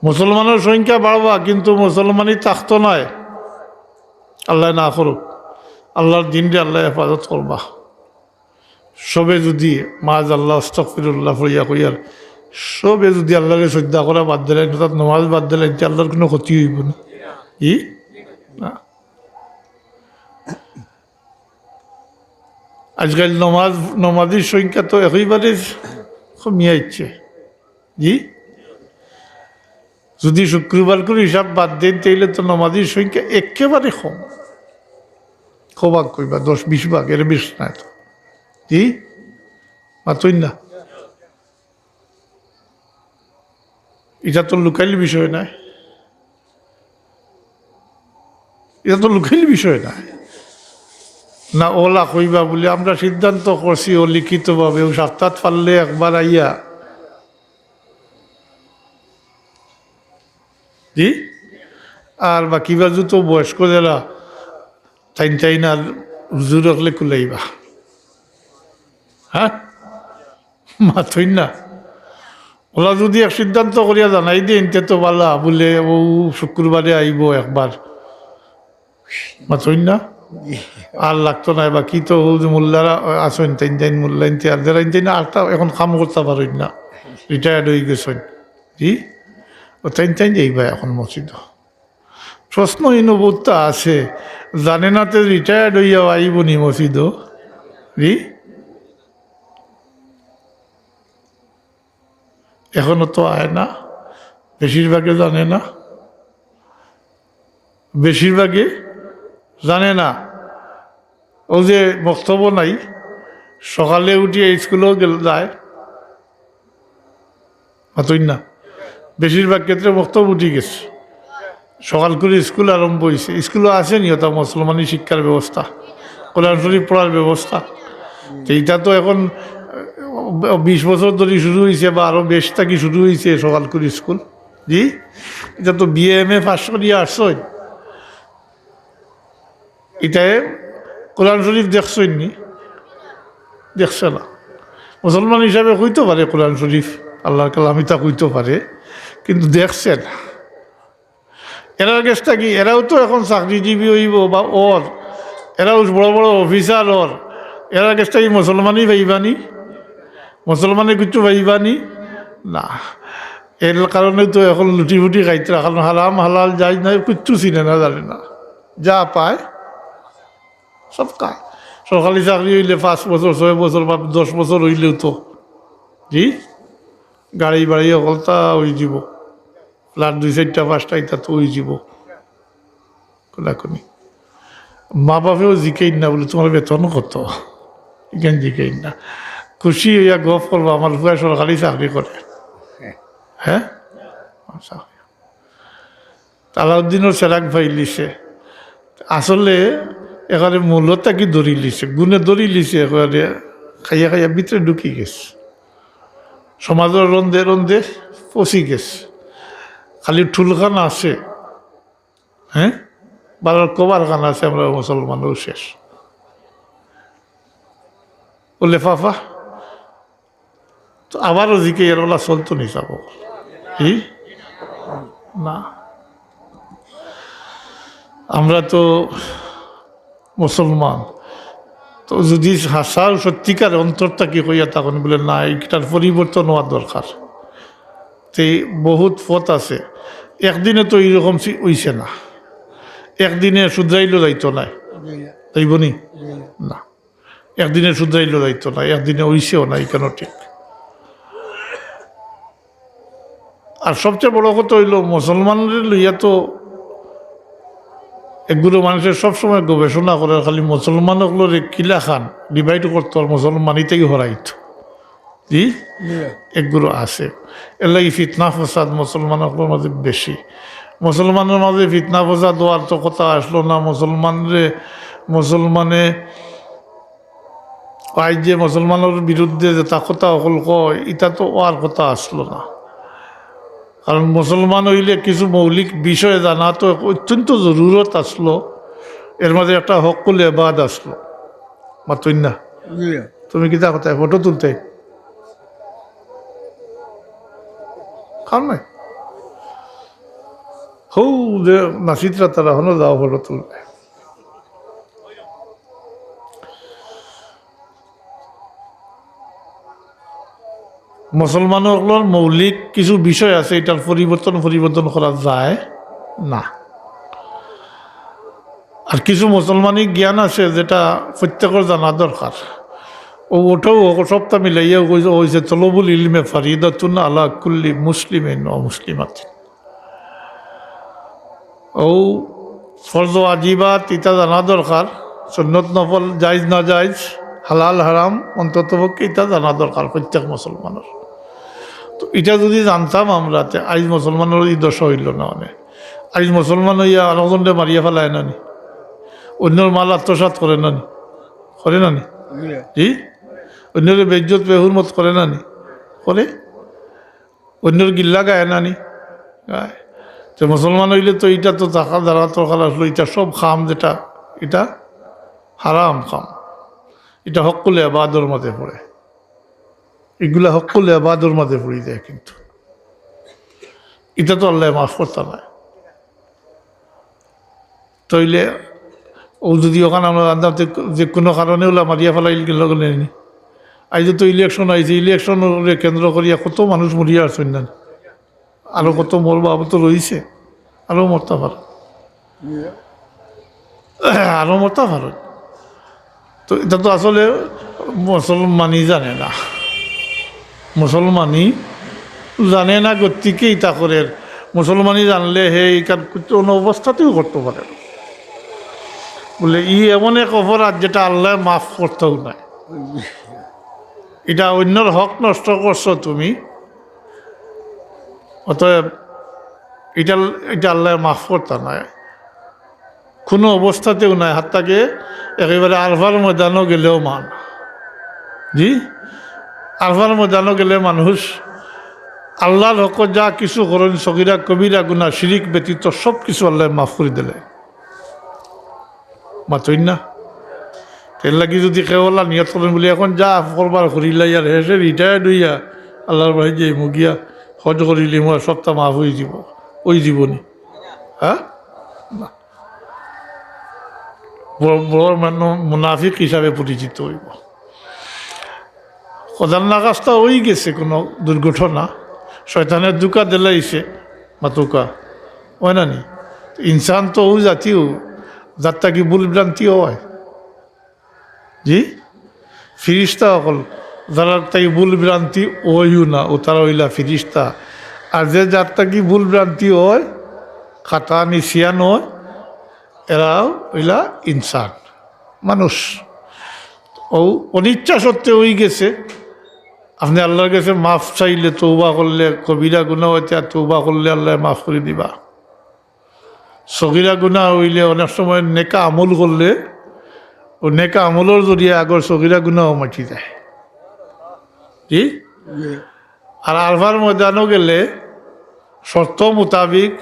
মুসলমানর সংখ্যা বাড়বা, কিন্তু মুসলমানি থাকতো নায়। আল্লায় না করুক, আল্লার দিনরে আল্লায় হেফাজত করবা। সবে যুদি মাআজাল্লাহ, আস্তাগফিরুল্লাহ পড়িয়া কইয়ার, সবে যুদি আল্লারে সইজদা করা বাদ দিলাইন, অর্থাৎ নমাজ বাদ দিলাইন, তে আল্লার কুনু ক্ষতি অইবো নি? ই? না। আজকাল নমাজ, নমাজির সংখ্যা তো একেবারে কমিয়া আইছে। জি? যুদি শুক্রবার করি হিসাব বাদ দেইন, তাইলে তো নমাজির সংখ্যা একেবারে কম। কবাক কইবা, দশ বিশ ভাগ, এর বেশ নায় তো। জি? মাতইন না। ইটা তো লুকাইল বিষয় নায়। ইটা তো লুকাইল বিষয় নায়। না, অলা কইবা বুলি আমরা সিদ্ধান্ত করছি অলিখিতভাবে, অউ সপ্তাত পারলে একবার আইয়া। জি? আর বাকি বাজু তো বয়স্ক যেরা, তাইন তাইন আর হুজুর অকলে কুলাইবা। হ্যাঁ? মাতইন না। অলা যুদি এক সিদ্ধান্ত করিয়া জানাই দেইন, তে তো বালা, বুলে অউ শুক্রবারে আইবো একবার। মাতইন না? আর লাগতো নায়, বাকি তো অউ যে মোল্লারা আছইন, তাইন তাইন মোল্লা ইনতে আর যারা ইনতে না, আরতা অখন কাম করতা পারইন না, retired অইগেছইন। জি? অউ তাইন তাইন যাইবা অখন মসজিদো। প্রশ্ন ইনো বউততা আছে, জানে না তে retired অইয়াও আইবো নি মসজিদো? জি? অখনো তো আয় না, বেশিরভাগে জানে না, বেশিরভাগে জানে না। অউ যে মক্তবো নাই, সকালে উঠিয়া স্কুলো গেল, যায়, মাতইন না। বেশিরভাগ ক্ষেত্রে মক্তব উঠি গেছে, সকাল করি স্কুল আরম্ভ অইছে। স্কুলো আছে নি অতা মুসলমানি শিক্ষার ব্যবস্থা, কোরআন শরীফ পড়ার ব্যবস্থা? তে ইটা তো অখন, আহ, বিশ বছর ধরি শুরু অইছে বা আরো বেশ থাকি শুরু অইছে সকাল করি স্কুল। জি, ইটা তো বিএ এমএ পাশ করিয়া আছইন। ইটায় কোরআন শরীফ দেখছইন নি? দেখছে না। মুসলমান হিসাবে কইতো পারে কোরআন শরীফ, আল্লার কালাম ইতা কইতো পারে, কিন্তু দেখছে না। এরার গেছ থাকি, এরাও তো অখন চাকরিজীবী অইবো বা অর, এরাও বড় বড় অফিসার অর, এরার গেছ থাকি মুসলমানি পাইবা নি? মুসলমানে কিচ্ছু পাইবা নি? না। এর কারণে তো অখন লুটি-ফুটি খাইতরা, কারণ হারাম হালাল জায়েজ নাজায়েজ কিচ্ছু চিনে না, জানে না। যা পায় সব খায়। সরকারি চাকরি অইলে পাঁচ বছর, ছয় বছর বা দশ বছর অইলেও তো, জি, গাড়ি বাড়ি হকলতা অইযিবো, ফ্ল্যাট দুই চাইরটা পাঁচটা ইতা তো অইযিবো। কোনাকুনি। মা বাপেও জিকাইন না বুলে, "তুমার বেতন কত?" ইখান জিকাইন না। খুশি অইয়া গফ করবা, "আমার পুয়ায় সরকারি চাকরি করে।" হ্যাঁ? আলাউদ্দিনর চেরাগ পাইলিছে। আসলে একেবারে মূল থাকি ধরিলিছে, গুণে ধরিলিছে, একেবারে খাইয়া খাইয়া ভিতরে ঢুকি গেছে। সমাজর রন্ধে রন্ধে পচি গেছে। খালি ঠুলখান আছে। হ্যাঁ, বারোর কভার খান আছে, আমরা মুসলমানও শেষ। ও লেফাফা তো আবারও জিকাইয়ার, অলা চলতো নি চাবো? কি? না, আমরা তো মুসলমান। তো যদি হাছা সত্যিকার অন্তর থাকি কইয়া তখন বুলে, "না, ইটার পরিবর্তন অওয়া দরকার।" তে বহুত পথ আছে। একদিনে তো ইরকম সি-, অইছে না। একদিনে শুধরাইলো যাইতো নায়। জি না। যাইবো নি? জি না। না। একদিনে শুধরাইলো যাইতো নায়, একদিনে অইছেও না, ইখানও ঠিক। আর সবচেয়ে বড় কথা অইলো, মুসলমানরে লইয়া তো এগুলো মানুষে সবসময় গবেষণা করে, খালি মুসলমান অকলরে কিলাখান divide করতো আর মুসলমানিতেই হরাইতো। জি? জি। এগুলো আছে। এর লাগি ফিতনা ফসাদ মুসলমান অকলর মাঝে বেশি। মুসলমানর মাঝে ফিতনা ফসাদ অওয়ার তো কথা আসলো না, মুসলমানরে মুসলমানে, আইজ যে মুসলমানর বিরুদ্ধে যেতা কথা অকল কয়, ইতা তো অওয়ার কথা আছলো না। কারণ মুসলমান অইলে কিছু মৌলিক বিষয় জানা তো অত্যন্ত জরুরত আছলো। এর মাঝে একটা হক্কুল এবাদ আছলো। মাতইন না? জি। তুমি কিতা কথায় ফটো তুলতে? কাম নাই। হউ যে নাচিতরা তারা হনো যাও ফটো তুলতে। মুসলমান অকলর মৌলিক কিছু বিষয় আছে, ইটার পরিবর্তন, পরিবর্তন করা যায় না। আর কিছু মুসলমানি জ্ঞান আছে যেটা প্রত্যেকর জানা দরকার। ও ওটাও সবটা মিলাইয়া অইছে, "তলবুল ইলমে ফারিদাতুন আলা কুল্লি মুসলিমিন ওয়া মুসলিমাতিন।" ও ফরজ ওয়াজিবাত ইতা জানা দরকার, সুন্নত নফল, জায়েজ না জায়েজ, হালাল হারাম, অন্তত পক্ষে ইতা জানা দরকার প্রত্যেক মুসলমানর। তো ইটা যদি জানতাম আমরা, তে আইজ মুসলমানর ই দশা অইলো না। মানে আইজ মুসলমান অইয়া আরকজনরে মারিয়া ফালায় না নি, অইন্যর মাল আত্মসাৎ করে না নি, করে না নি? জি। জি, অইন্যরে বেইজ্জত বেহুরমত করে না নি, করে। অইন্যর গিল্লা গায় না নি? গায়। তে মুসলমান অইলে তো ইটা তো থাকা দ্বারা তো খালাস অইলো, ইটা সব কাম যেটা, ইটা হারাম কাম, ইটা হক্কুল এবাদর মাঝে পড়ে, ইগুলা হক্কুল এবাদর মাঝে পড়ি যায়। কিন্তু ইটা তো আল্লায় মাফ করতা নায়। তইলে ও যদি অখান আমরা জানতাম, তে যে কোনো কারণে ওলা মারিয়া ফালাইল গেল গেলে নি। আইজ তো ইলেকশন আইছে, ইলেকশনরে কেন্দ্র করিয়া কত মানুষ মরিয়া আছইন না? আরো কত মরবা, আবার তো রইছে, আরো মরতা পারে, আরো মরতা পারে। তো ইটা তো আসলে মুসলমানি জানে না, মুসলমানি জানে না গতিকে ইতা করের। মুসলমানি জানলে হে ইখান কোনো অবস্থাতেও করতো পারে না। বুলে, ই এমন এক অপরাধ যেটা আল্লায় মাফ করতাউ নায়। ইটা অইন্যর হক নষ্ট করছো তুমি, অতএব ইটা, ইটা আল্লায় মাফ করতা নায়। কোনো অবস্থাতেও নায়। হাত্তাকে একেবারে আরফার ময়দানো গেলেও মান। জি, আরফার ময়দানো গেলে মানুষ আল্লার হকো যা কিছু করইন, সগিরা কবিরা গুনা, শিরিক ব্যতীত সব কিছু আল্লায় মাফ করি দিলে। মাতইন না? এর লাগি যদি কেউ আল্লাহ নিয়ত করইন বুলে, "এখন যা করবার করিলাই, আর হেষে রিটায়ার্ড অইয়া আল্লার বাড়ি যাইমু গিয়া, হজ করিলিমু, আর সবটা মাফ অই যিবো", অই যিবো নি? হ্যাঁ? না। বড়, বড় মানু-, মুনাফিক হিসাবে পরিচিত অইবো। খোদার নাগাস্তা অই গেছে কোনো দুর্ঘটনা, শয়তানে ধুকা দিলাইছে, মাতুকা, অয় না নি? ইনসান তো অউ জাতীয়, যার থাকি ভুল ভ্রান্তি অয়। জি, ফিরিস্তা অকল, যার থাকি ভুল ভ্রান্তি অইও না, ও তারা অইলা ফিরিস্তা। আর যে যার থাকি ভুল ভ্রান্তি অয়, খাতা নিসিয়ান অয়, এরা অইলা ইনসান, মানুষ। ও অনিচ্ছা সত্ত্বে অই গেছে। আপনে আল্লার গেছে মাফ চাইলে, তওবা করলে, কবিরা গুনা অইতে আর তওবা করলে আল্লায় মাফ করি দিবা। সগিরা গুনা অইলে অনেক সময় নেকা আমল করলে, ও নেকা আমলর জরিয়া আগর সগিরা গুনাও মাফ অই যায়। জি? জি। আর আরফার ময়দানো গেলে শর্ত মোতাবিক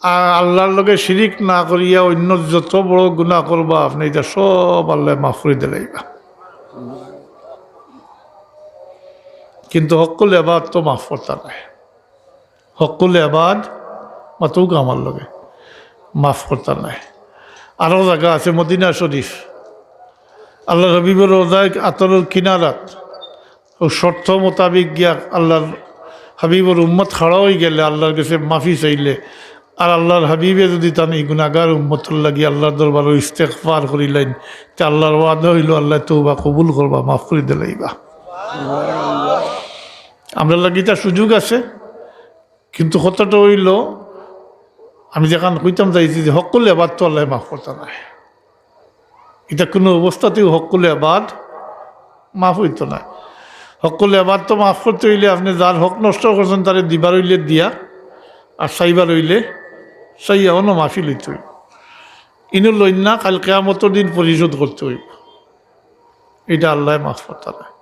আ-, আল্লার লগে শিরিক না করিয়া অইন্য যত বড় গুনা করবা আপনে, ইতা সব আল্লায় মাফ করি দিলাইবা। কিন্তু হক্কুল এবাদ তো মাফ করতা নায়। হক্কুল এবাদ মাতুকা আমার লগে মাফ করতা নায়। আরো জাগা আছে মদিনা শরিফ, আল্লার হাবিবর রওজায় আতরর কিনারাত, ও শর্ত মোতাবিক গিয়া আল্লার হাবিবর উম্মত খাড়া অই গেলে, আল্লার গেছে মাফি চাইলে, আর আল্লার হাবিবে যদি তান ই গুনাগার উম্মতর লাগি আল্লার দরবারো ইস্তেগফার করিলাইন, তে আল্লার ওয়াদা অইলো আল্লায় তওবা কবুল করবা, মাফ করি দিলাইবা। আমরার লাগি ইতা সুযোগ আছে, কিন্তু কথাটা অইলো, আমি যেখান কইতাম চাইছি যে হক্কুল এবাদ তো আল্লায় মাফ করতা নায়। ইতা কুনু অবস্থাতেও হক্কুল এবাদ মাফ অইতো নায়। হক্কুল এবাদ তো মাফ করতে অইলে আপনে যার হক নষ্ট করছেন তারে দিবার অইলে দিয়া, আর চাইবার অইলে চাইয়া অনো মাফি লইতে অইবো। ইনো লইন না, কাইল কিয়ামতর দিন পরিশোধ করতে অইবো। ইটা আল্লায় মাফ করতা নায়।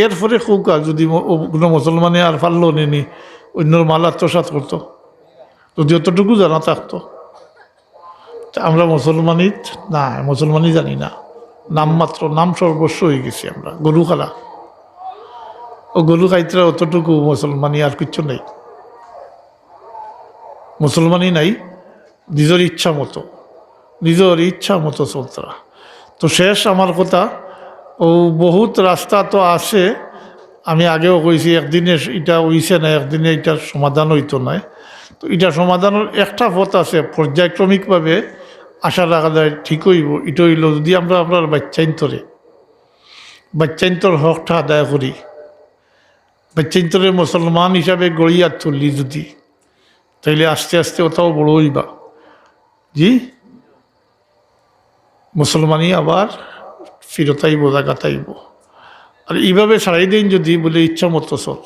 এরপরে কউক্কা, যুদি ম-, ও, কুনু মুসলমানে আর পারলো নি নি, অইন্যর মাল আত্মসাৎ করতো, যুদি অতটুকু জানা থাকতো। তে আমরা মুসলমানিত না, মুসলমানি জানি না, নামমাত্র, নাম সর্বস্ব অইগেছি আমরা, গরু খালা। ও গরু খাইতরা অতটুকু মুসলমানি, আর কিচ্ছু নাই। মুসলমানি নাই, নিজর ইচ্ছা মতো, নিজর ইচ্ছা মতো চলতরা। তো শেষ আমার কথা, ও বহুত রাস্তা তো আছে, আমি আগেও কইছি, একদিনে ইটা অইছে না, একদিনে ইটার সমাধান অইতো নায়। তো ইটা সমাধানর একটা পথ আছে, পর্যায়ক্রমিকভাবে আশা রাখা যায় ঠিক অইবো। ইটা অইলো যুদি আমরা আমরার বাইচ্চাইন্তরে, বাইচ্চাইন্তর হকটা আদায় করি, বাইচ্চাইন্তরে মুসলমান হিসাবে গড়িয়া তুলি যুদি, তাইলে আস্তে আস্তে অতাও বড় অইবা। জি, মুসলমানি আবার ফিরত আইবো, জাগাত আইবো। আর ইভাবে ছাড়াই দেইন যুদি, বুলে ইচ্ছা মতো চল।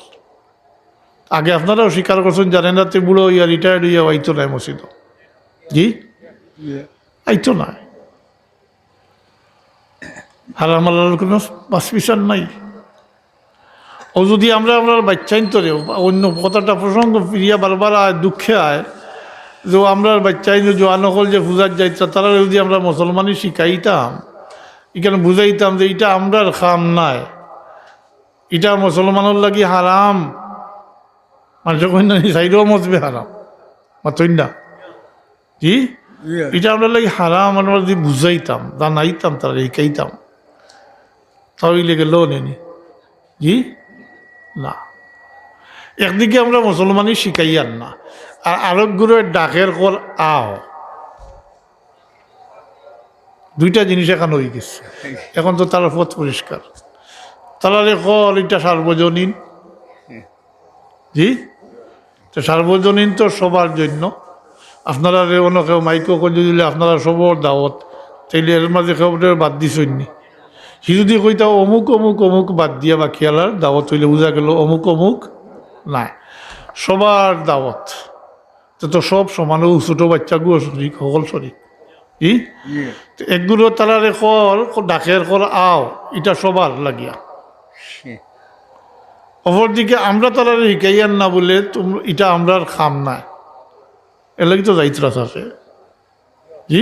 আগে আপনারাও স্বীকার করছইন, জানেন না, তে বুড়া অইয়া, রিটায়ার্ড অইয়া আইতো নায় মসজিদো। জি, আইতো নায়। হারাম হালালর কুনু বাছ বিচার নাই। ও যুদি আমরা আমরার বাইচ্চাইন্তরে, অইন্য কথাটা প্রসঙ্গ ফিরিয়া বারবার আয়, দুঃখে আয়, যে ও আমরার বাইচ্চাইন্তরে জোয়ান অকল যে পূজাত যাইতরা, তারারে যুদি আমরা মুসলমানি শিখাইতাম, ইখান বুঝাইতাম যে ইটা আমরার কাম নায়, ইটা মুসলমানর লাগি হারাম। মানষে কইন না নি, চাইরো মজবে হারাম। মাতইন না। জি? ইটা আমরার লাগি হারাম, আমরা যুদি বুঝাইতাম, জানাইতাম, তারারে শিখাইতাম, তাইলে গেলো নি নি। জি? না। একদিকে আমরা মুসলমানি শিখাইয়ার না, আর আরক গুরুয়ে ডাকের কর আও। দুইটা জিনিস এখান অইগেছে। এখন তো তারার পথ পরিষ্কার। তারারে কর ইটা সার্বজনীন। জি? তো সার্বজনীন তো সবার জন্য। আপনারারে অন্য কেউ মাইকো করি দিলে আপনারা সবর দাওয়াত, তাইলে এর মাঝে কেউ বাদ দিছইন নি? হি যুদি কইতা অমুক, অমুক, অমুক বাদ দিয়া বাকি আলার দাওয়াত অইলে বুঝা গেলো অমুক, অমুক নায়, সবার দাওয়াত। তো, তো সব সমান, ও ছোট বাইচ্চাগুও শরিক, হকল শরিক। ই? তো এগুলো তারারে কর, ডাকের কর আও, ইটা সবার লাগিয়া। অপরদিকে আমরা তারারে শিখাইয়ার না বুলে, তুম-, ইটা আমরার কাম নায়। এর লাগি তো যাইতরা থাকে। জি?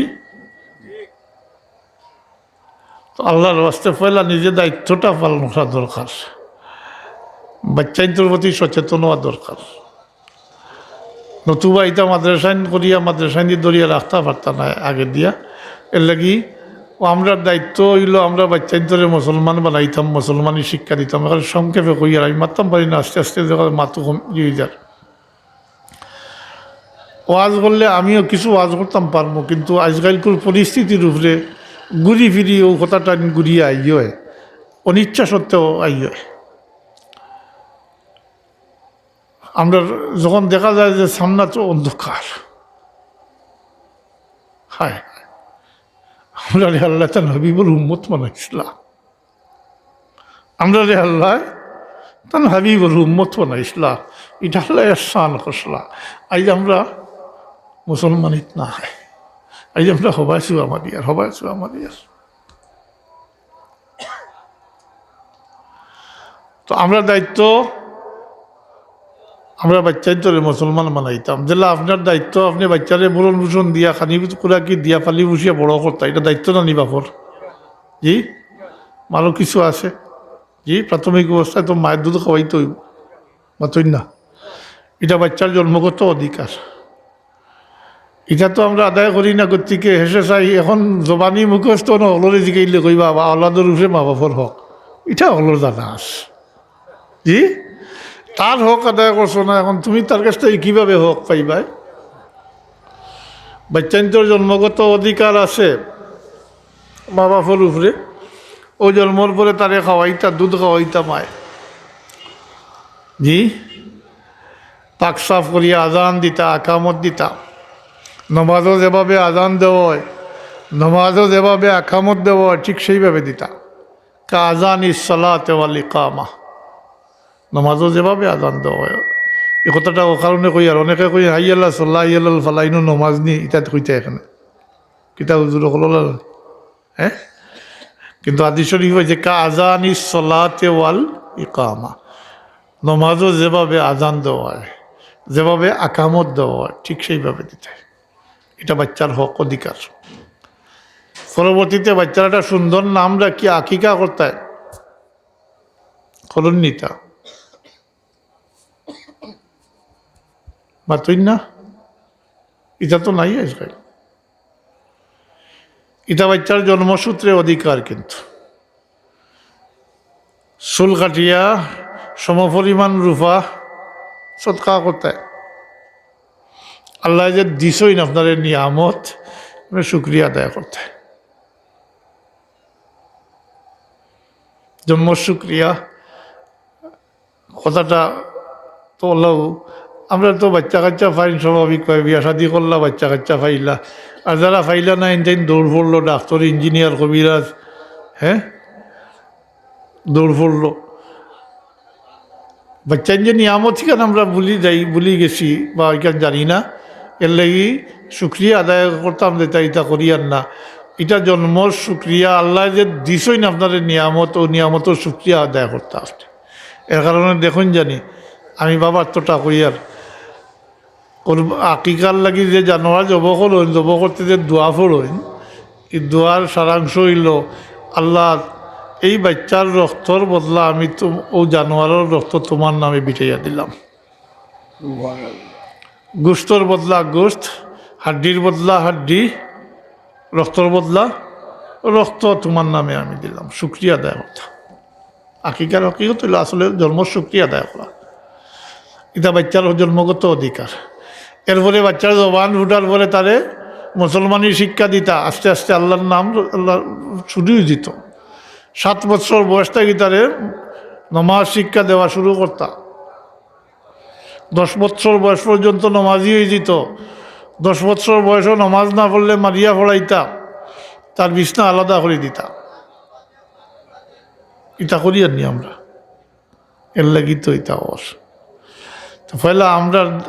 তো আল্লাহর ওয়াস্তে পয়লা নিজে দায়িত্বটা পালন করা দরকার, বাচ্চাইন্তর প্রতি সচেতন হওয়া দরকার। নতুবা ইটা মাদ্রাসাইন করিয়া, মাদ্রাসাইন দি ধরিয়া রাখতা পারতা নায় আগে দিয়া। এর লাগি ও আমরার দায়িত্ব অইলো আমরা বাচ্চাইন্তরে মুসলমান বানাইতাম, মুসলমানি শিক্ষা দিতাম। এখন সংক্ষেপে কইয়ার আমি মাততাম পারি না, আস্তে আস্তে দেখা মাতু কম অই যার। ওয়াজ করলে আমিও কিছু ওয়াজ করতাম পারমু, কিন্তু আজকালকুর পরিস্থিতির উপরে ঘুরি ফিরি ও কথাটা ঘুরিয়া আইও, অনিচ্ছা সত্ত্বেও আইও। আমরা যখন দেখা যায় যে সামনে তো অন্ধকার, হায় হায়, আমরারে আল্লাহ তান হাবিবর উম্মত বানাইছলা। আমরারে আল্লাহ তান হাবিবর উম্মত বানাইছলা, ইটা আল্লাহ এহসান করছলা। আইজ আমরা মুসলমানিত না হয়, আইজ আমরা হবাই সুয়া মারিয়ার, হবাই সুয়া মারিয়ার। তো আমরা দায়িত্ব, আমরা বাচ্চাইন্তরে মুসলমান বানাইতাম। যেলা আপনার দায়িত্ব, আপনে বাচ্চারে ভরণ পোষণ দিয়া, খানি খুরাকি দিয়া, পালি পুষিয়া বড় করতা, ইটা দায়িত্ব না নি বাপর? জি, আরো কিছু আছে। জি, প্রাথমিক অবস্থায় তো মায়ের দুধ খাওয়াইতে অইবো, মাতইন না? ইটা বাচ্চার জন্মগত অধিকার, ইটা তো আমরা আদায় করি না। গতিকে হেষে চাই এখন জবানি মুখস্থ না, হকলরে জিকাইলে কইবা, "বা আওলাদর উপরে মা বাপর হক", ইটা হকলর জানা আছে। জি, তার হক আদায় করছো না, এখন তুমি তার কাছ থেকে কিভাবে হক পাইবায়? বাচ্চাইন্তর জন্মগত অধিকার আছে মা বাপর উপরে। ও জন্মর পরে তারে খাওয়াইতা, দুধ খাওয়াইতা মায়। জি, পাক সাফ করিয়া আজান দিতা, আকামত দিতা। নমাজও যেভাবে আজান দেওয়া হয়, নমাজও যেভাবে আকামত দেওয়া হয়, ঠিক সেইভাবে দিতা। কা আজানি সালাতে ওয়াল ইকামা। নমাজও যেভাবে আজান দেওয়া হয়। এই কথাটা ও কারণে কইয়ার, অনেকে কইন, "হাইয়াল্লা সাল্লাহ, হাইয়াল্লাল ফালাহ", ইনো নমাজ নি, ইটা কইতা এখানে। কিতা হুজুর অকল অলা? হ্যাঁ, কিন্তু হাদিস শরীফ অইছে, "কা আজানি সলাতে ওয়াল ইকামা।" নমাজও যেভাবে আজান দেওয়া হয়, যেভাবে আকামত দেওয়া হয়, ঠিক সেইভাবে দিতে হয়। এটা বাচ্চার হক, অধিকার। পরবর্তীতে বাচ্চার একটা সুন্দর নাম রাখি আকিকা করতে হয়। করইন নি তা? মাতইন না? ইটা তো নাই আজকাল। ইটা বাচ্চার জন্মসূত্রে অধিকার, কিন্তু চুল কাটিয়া সমপরিমাণ রূপা সদকা করতে। আল্লায় যে দিছইন আপনারে নিয়ামত, আপনে শুকরিয়া আদায় করতে। জন্ম শুকরিয়া কথাটা তো অলাউ, আমরা তো বাচ্চা কাচ্চা পাইন স্বাভাবিকভাবে, বিয়া শাদি করলা, বাচ্চা কাচ্চা পাইলা। আর যারা পাইলা না, ইনতাইন দৌড় পড়লো, ডাক্তার, ইঞ্জিনিয়ার, কবিরাজ, হ্যাঁ, দৌড় পড়লো। বাচ্চাইন যে নিয়ামত, ইখান আমরা ভুলি যাই, ভুলি গেছি বা ইখান জানি না। এর লাগি শুকরিয়া আদায় করতাম, যেটা ইটা করিয়ার না। ইটা জন্মর শুকরিয়া, আল্লায় যে দিছইন আপনারে নিয়ামত, অউ নিয়ামতর শুকরিয়া আদায় করতা আপনে। এর কারণে দেখইন জানি, আমি বাবার তো তা কইয়ার, কুরব-, আকিকার লাগি যে জানোয়ার জব করইন, জব করতে যে দোয়া পড়ইন, ই দোয়ার সারাংশ অইলো, "আল্লাহ, এই বাচ্চার রক্তর বদলা আমি তো অউ জানোয়ারর রক্ত তুমার নামে বিটাইয়া দিলাম।" গোস্তর বদলা গোস্ত, হাড্ডির বদলা হাড্ডি, রক্তর বদলা রক্ত তুমার নামে আমি দিলাম। শুকরিয়া আদায় করতা। আকিকার হকিকত অইলো আসলে জন্মর শুকরিয়া আদায় করা। ইটা বাচ্চার জন্মগত অধিকার। এরপরে বাচ্চার জবান ফুটার পরে তারে মুসলমানি শিক্ষা দিতা, আস্তে আস্তে আল্লাহর নাম, আল্লাহ শুরু অই দিত। সাত বছর বয়স থাকি তারে নমাজ শিক্ষা দেওয়া শুরু করতা। দশ বছর বয়স পর্যন্ত নমাজি অই দিত। দশ বছর বয়সও নমাজ না পড়লে মারিয়া পড়াইতা, তার বিছনা আলাদা করি দিতা। ইটা করিয়ার নি আমরা, এর লাগি তো ইটা অর। তো পয়লা আমরা,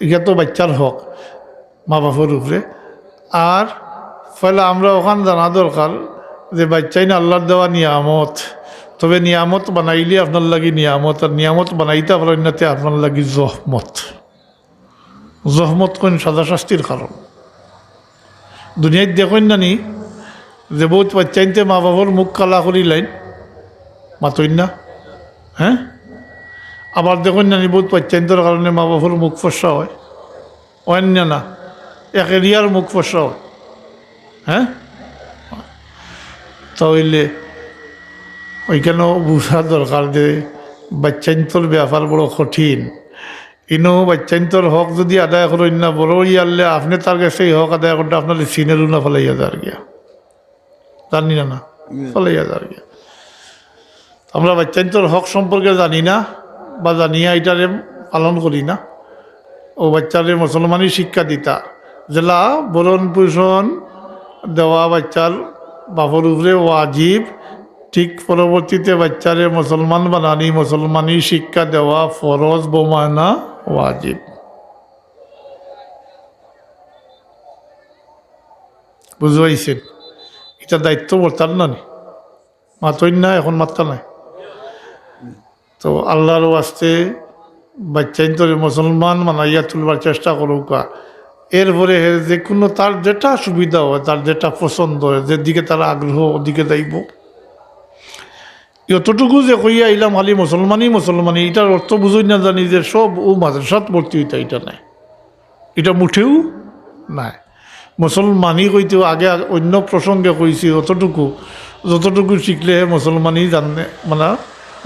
ইটা তো বাচ্চার হক মা বাপর উপরে। আর পয়লা আমরা অখান জানা দরকার যে বাচ্চাইন আল্লাহর দেওয়া নিয়ামত, তবে নিয়ামত বানাইলে আপনার লাগি নিয়ামত, আর নিয়ামত বানাইতা পারইন না তে আপনার লাগি জহমত। জহমত কইন সাজা শাস্তির কারণ। দুনিয়াত দেখইন না নি যে বউত বাচ্চাইন্তে মা বাপর মুখ কালা করিলাইন, মাতইন না? হ্যাঁ, আবার দেখইন না নি বউত বাচ্চাইন্তর কারণে মা বাপর মুখ ফর্সা অয়, অইন না? এক এরিয়ার মুখ ফর্সা অয়। হ্যাঁ, তাইলে অইখানও বুঝা দরকার যে বাচ্চাইন্তর ব্যাপার বড় কঠিন। ইনো বাচ্চাইন্তর হক যুদি আদায় করইন না, বড় অইয়ারলে আপনে তার গেছে ই হক আদায় করতে আপনারে সিনেরু না ফালাইয়া যার গিয়া। জানি না, না? ফালাইয়া যার গিয়া। আমরা বাচ্চাইন্তর হক সম্পর্কে জানি না, বা জানিয়া ইটারে পালন করি না। অউ বাচ্চারে মুসলমানি শিক্ষা দিতা, যেলা ভরণ পোষণ দেওয়া বাচ্চার বাপর উপরে ওয়াজিব, ঠিক পরবর্তীতে বাচ্চারে মুসলমান বানানি, মুসলমানি শিক্ষা দেওয়া ফরজ বমানা ওয়াজিব। বুঝাইছেন? ইটা দায়িত্ব বর্তার না নি? মাতইন না, এখন মাততা নাই। তো আল্লাহর ওয়াস্তে বাচ্চাইন্তরে মুসলমান বানাইয়া তুলবার চেষ্টা করউক্কা। এরপরে হে যে কুনু তার যেটা সুবিধা অয়, তার যেটা পছন্দ অয়, যেদিকে তার আগ্রহ, ওদিকে যাইবো। অতটুকু যে কইয়া আইলাম খালি মুসলমানি, মুসলমানি, ইটার অর্থ বুঝইন না জানি যে সব অউ মাদ্রাসাত ভর্তি অইতা, ইটা নায়, ইটা মুঠেউ নায়। মুসলমানি কইতেউ আগে আগ-, অইন্য প্রসঙ্গে কইছি, অতটুকু, যতটুকু শিখলে হে মুসলমানি জানতে, মানে,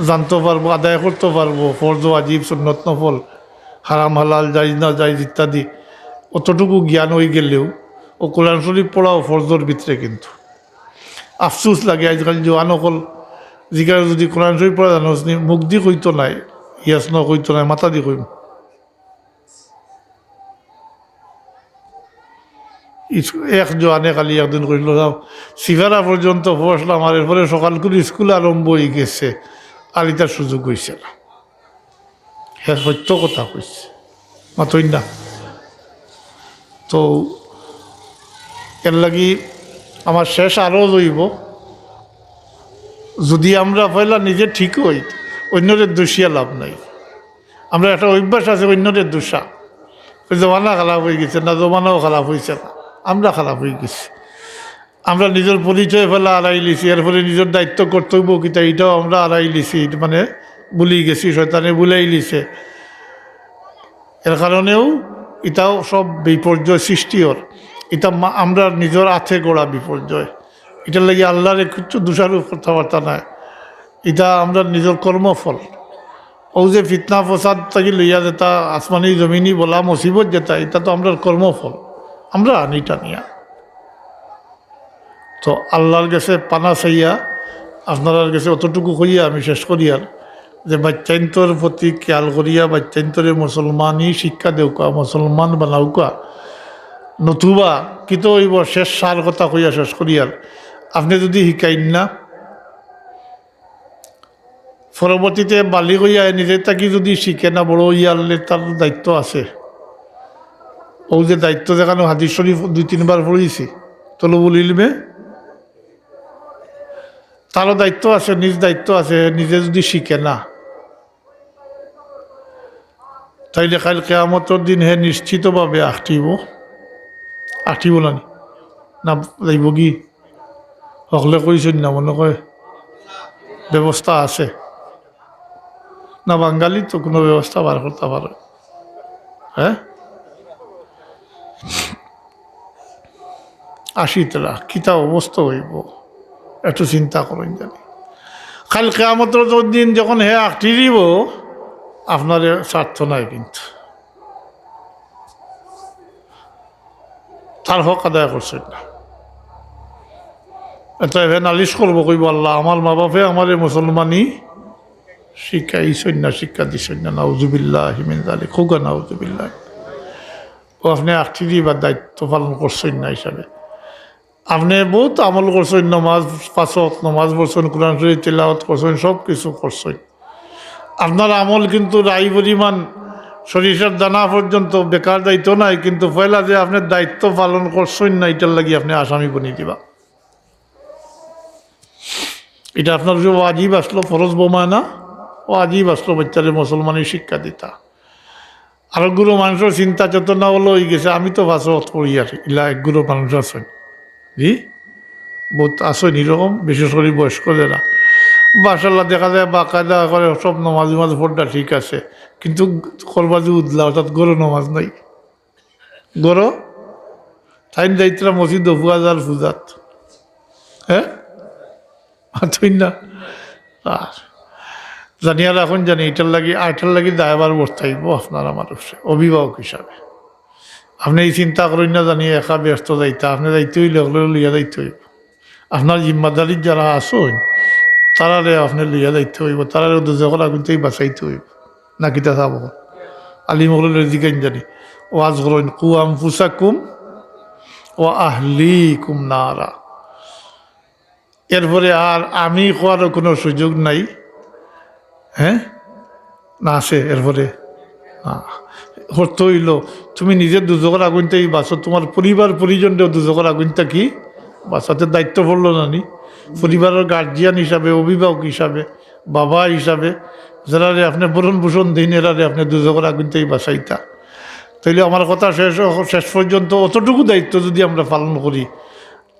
জানতো পারবো, আদায় করতো পারবো, ফরজ ওয়াজিব, সুন্নত নফল, হারাম হালাল, জায়েজ না জায়েজ ইত্যাদি, অতটুকু জ্ঞান অইগেলেউ অউ কোরআন শরীফ পড়াও ফরজর ভিতরে। কিন্তু আফসোস লাগে, আইজকাল জোয়ান অকল জিগাইলে যুদি কোরআন শরীফ পড়া জানোস নি, মুখদি কইতো নায়, yes no কইতো নায়, মাথাদি কইবো। ইস-, এক জোয়ানে খালি একদিন কইলো, "যাও, সিপারা পর্যন্ত পড়লাম, আর এরপরে সকাল করি স্কুল আরম্ভ অইগেছে, আর ইতার সুযোগ অইছে না।" হে সত্য কথা কইছে, মাতইন না। তো এর লাগি আমার শেষ আরজ অইবো, যুদি আমরা পয়লা নিজে ঠিক অই, অইন্যরে দুষিয়া লাভ নাই। আমরা একটা অভ্যাস আছে অইন্যরে দুষা, ওই জমানা খারাপ অইগেছে না, জমানাও খারাপ অইছে না, আমরা খারাপ অইগেছি। আমরা নিজর পরিচয় পয়লা আড়াইলিছি, এরপরে নিজর দায়িত্ব কর্তব্য কিতা, ইটাও আমরা আড়াইলিছি, মানে ভুলিগেছি, শয়তানে ভুলাইলিছে। এর কারণেও ইতাও সব বিপর্যয় সৃষ্টি অর। ইতা মা-, আমরা নিজর আতে গড়া বিপর্যয়। ইটার লাগি আল্লারে কিচ্ছু দোষারোপ করতে পারতা নায়। ইতা আমরা নিজর কর্মফল। অউ যে ফিতনা ফসাদ থাকি লইয়া যেতা আসমানি জমিনি বালা মুসিবত যেতা, ইতা তো আমরার কর্মফল, আমরা আনি টানিয়া। তো আল্লার গেছে পানা চাইয়া আপনারার গেছে অতটুকু কইয়া আমি শেষ করিয়ার যে বাচ্চাইন্তর প্রতি খেয়াল করিয়া বাচ্চাইন্তরে মুসলমানি শিক্ষা দেউক্কা, মুসলমান বানাউক্কা। নতুবা কিতা অইবো, শেষ সার কথা কইয়া শেষ করিয়ার, আপনে যুদি শিখাইন না, পরবর্তীতে বালিগ অইয়া নিজে থাকি যুদি শিখে না, বড় অইয়ারলে তার দায়িত্ব আছে। অউ যে দায়িত্ব যেখানো হাদিস শরিফ দুই তিনবার পড়ছি, তলবুল ইলমে, তারও দায়িত্ব আছে, নিজ দায়িত্ব আছে। নিজে যুদি শিখে না, তাইলে কাইল কিয়ামতর দিন হে নিশ্চিতভাবে আখটিবো। আখটিবো না নি? না যাইবোগি? হকলে কইছইন না, মনো কয় ব্যবস্থা আছে। না, বাঙালি তো কুনু ব্যবস্থা বার করতা পারে। হ্যাঁ, আশি তারা কিতা অবস্থা অইবো, একটু চিন্তা করইন জানি। কাইল কিয়ামতর দিন যখন হে আখটি দিবো, আপনারে ছাড়তো নায়, কিন্তু তার হক আদায় করছইন না। এতে হে নালিশ করবো, কইবো, "আল্লাহ, আমার মা বাপে আমারে মুসলমানি শিক্ষা দিছইন না, শিক্ষা দিছইন না।" নাউজুবিল্লাহি মিন যালিক, কউক্কা নাউজুবিল্লাহ। অউ আপনে আখটি দিবার দায়িত্ব পালন করছইন না হিসাবে। আপনে বউত আমল করছইন, নমাজ, পাঁচ ওয়াক্ত নমাজ পড়ছইন, কোরআন শরিফ তিলাওয়াত করছইন, সব কিছু করছইন। আপনার আমল কিন্তু রাই পরিমাণ সরিষার দানা পর্যন্ত বেকার যাইতো নায়, কিন্তু পয়লা যে আপনে দায়িত্ব পালন করছইন না, ইটার লাগি আপনে আসামি বনি দিবা। ইটা আপনার উপরে ওয়াজিব আছলো, ফরজ বমায় না, ওয়াজিব আছলো বাচ্চারে মুসলমানি শিক্ষা দিতা। আর গুরু মানুষর চিন্তা চেতনা অলা অইগেছে, আমি তো পাঁচ ওয়াক্ত পড়িয়ার, ইলা এক গুরু মানুষ আছইন, জি, বউত আছইন ইরকম, বিশেষ করি বয়স্ক যেরা। মাশাআল্লাহ, দেখা যায় বাকায়দা করে সব নমাজ উমাজ পড়রা ঠিক আছে, কিন্তু করবা যে উদলা, অর্থাৎ ঘরো নমাজ নাই। ঘরো তাইন যাইতরা মসজিদ ফুয়া যার পূজাত, হ্যাঁ, মাতইন না। আর জানিয়া রাখইন জানি, ইটার লাগি, আর ইটার লাগি দায়ভার বর্তাইবো আপনার আমার উপরে, অভিভাবক হিসাবে। আপনে ই চিন্তা করইন না জানি একা ব্যস্ত যাইতা, আপনে যাইতে অইলে হকলরে লইয়া যাইতে অইবো। আপনার জিম্মাদারিত যারা আছইন, তারারে আপনে লইয়া যাইতে অইবো, তারারে দুজখর আগুন থাকি বাঁচাইতে অইবো। না কিতা চাবো? আলিম হকলরে জিকাইন জানি, ওয়াজ করইন, "কু আনফুসাকুম ওয়া আহলিকুম নারা।" এরপরে আর আমি কওয়ারও কুনু সুযোগ নাই। হ্যাঁ, না আছে এরপরে? না। অর্থ অইলো, তুমি নিজে দুজখর আগুন থাকি বাঁচো, তুমার পরিবার পরিজনরেও দুজখর আগুন থাকি বাঁচাইতে দায়িত্ব পড়লো না নি? পরিবারর গার্জিয়ান হিসাবে, অভিভাবক হিসাবে, বাবা হিসাবে, যেরারে আপনে ভরণ পোষণ দেইন, এরারে আপনে দুজখর আগুন থাকি বাঁচাইতা। তাইলে আমার কথা শেষ, শেষ পর্যন্ত অতটুকু দায়িত্ব যুদি আমরা পালন করি,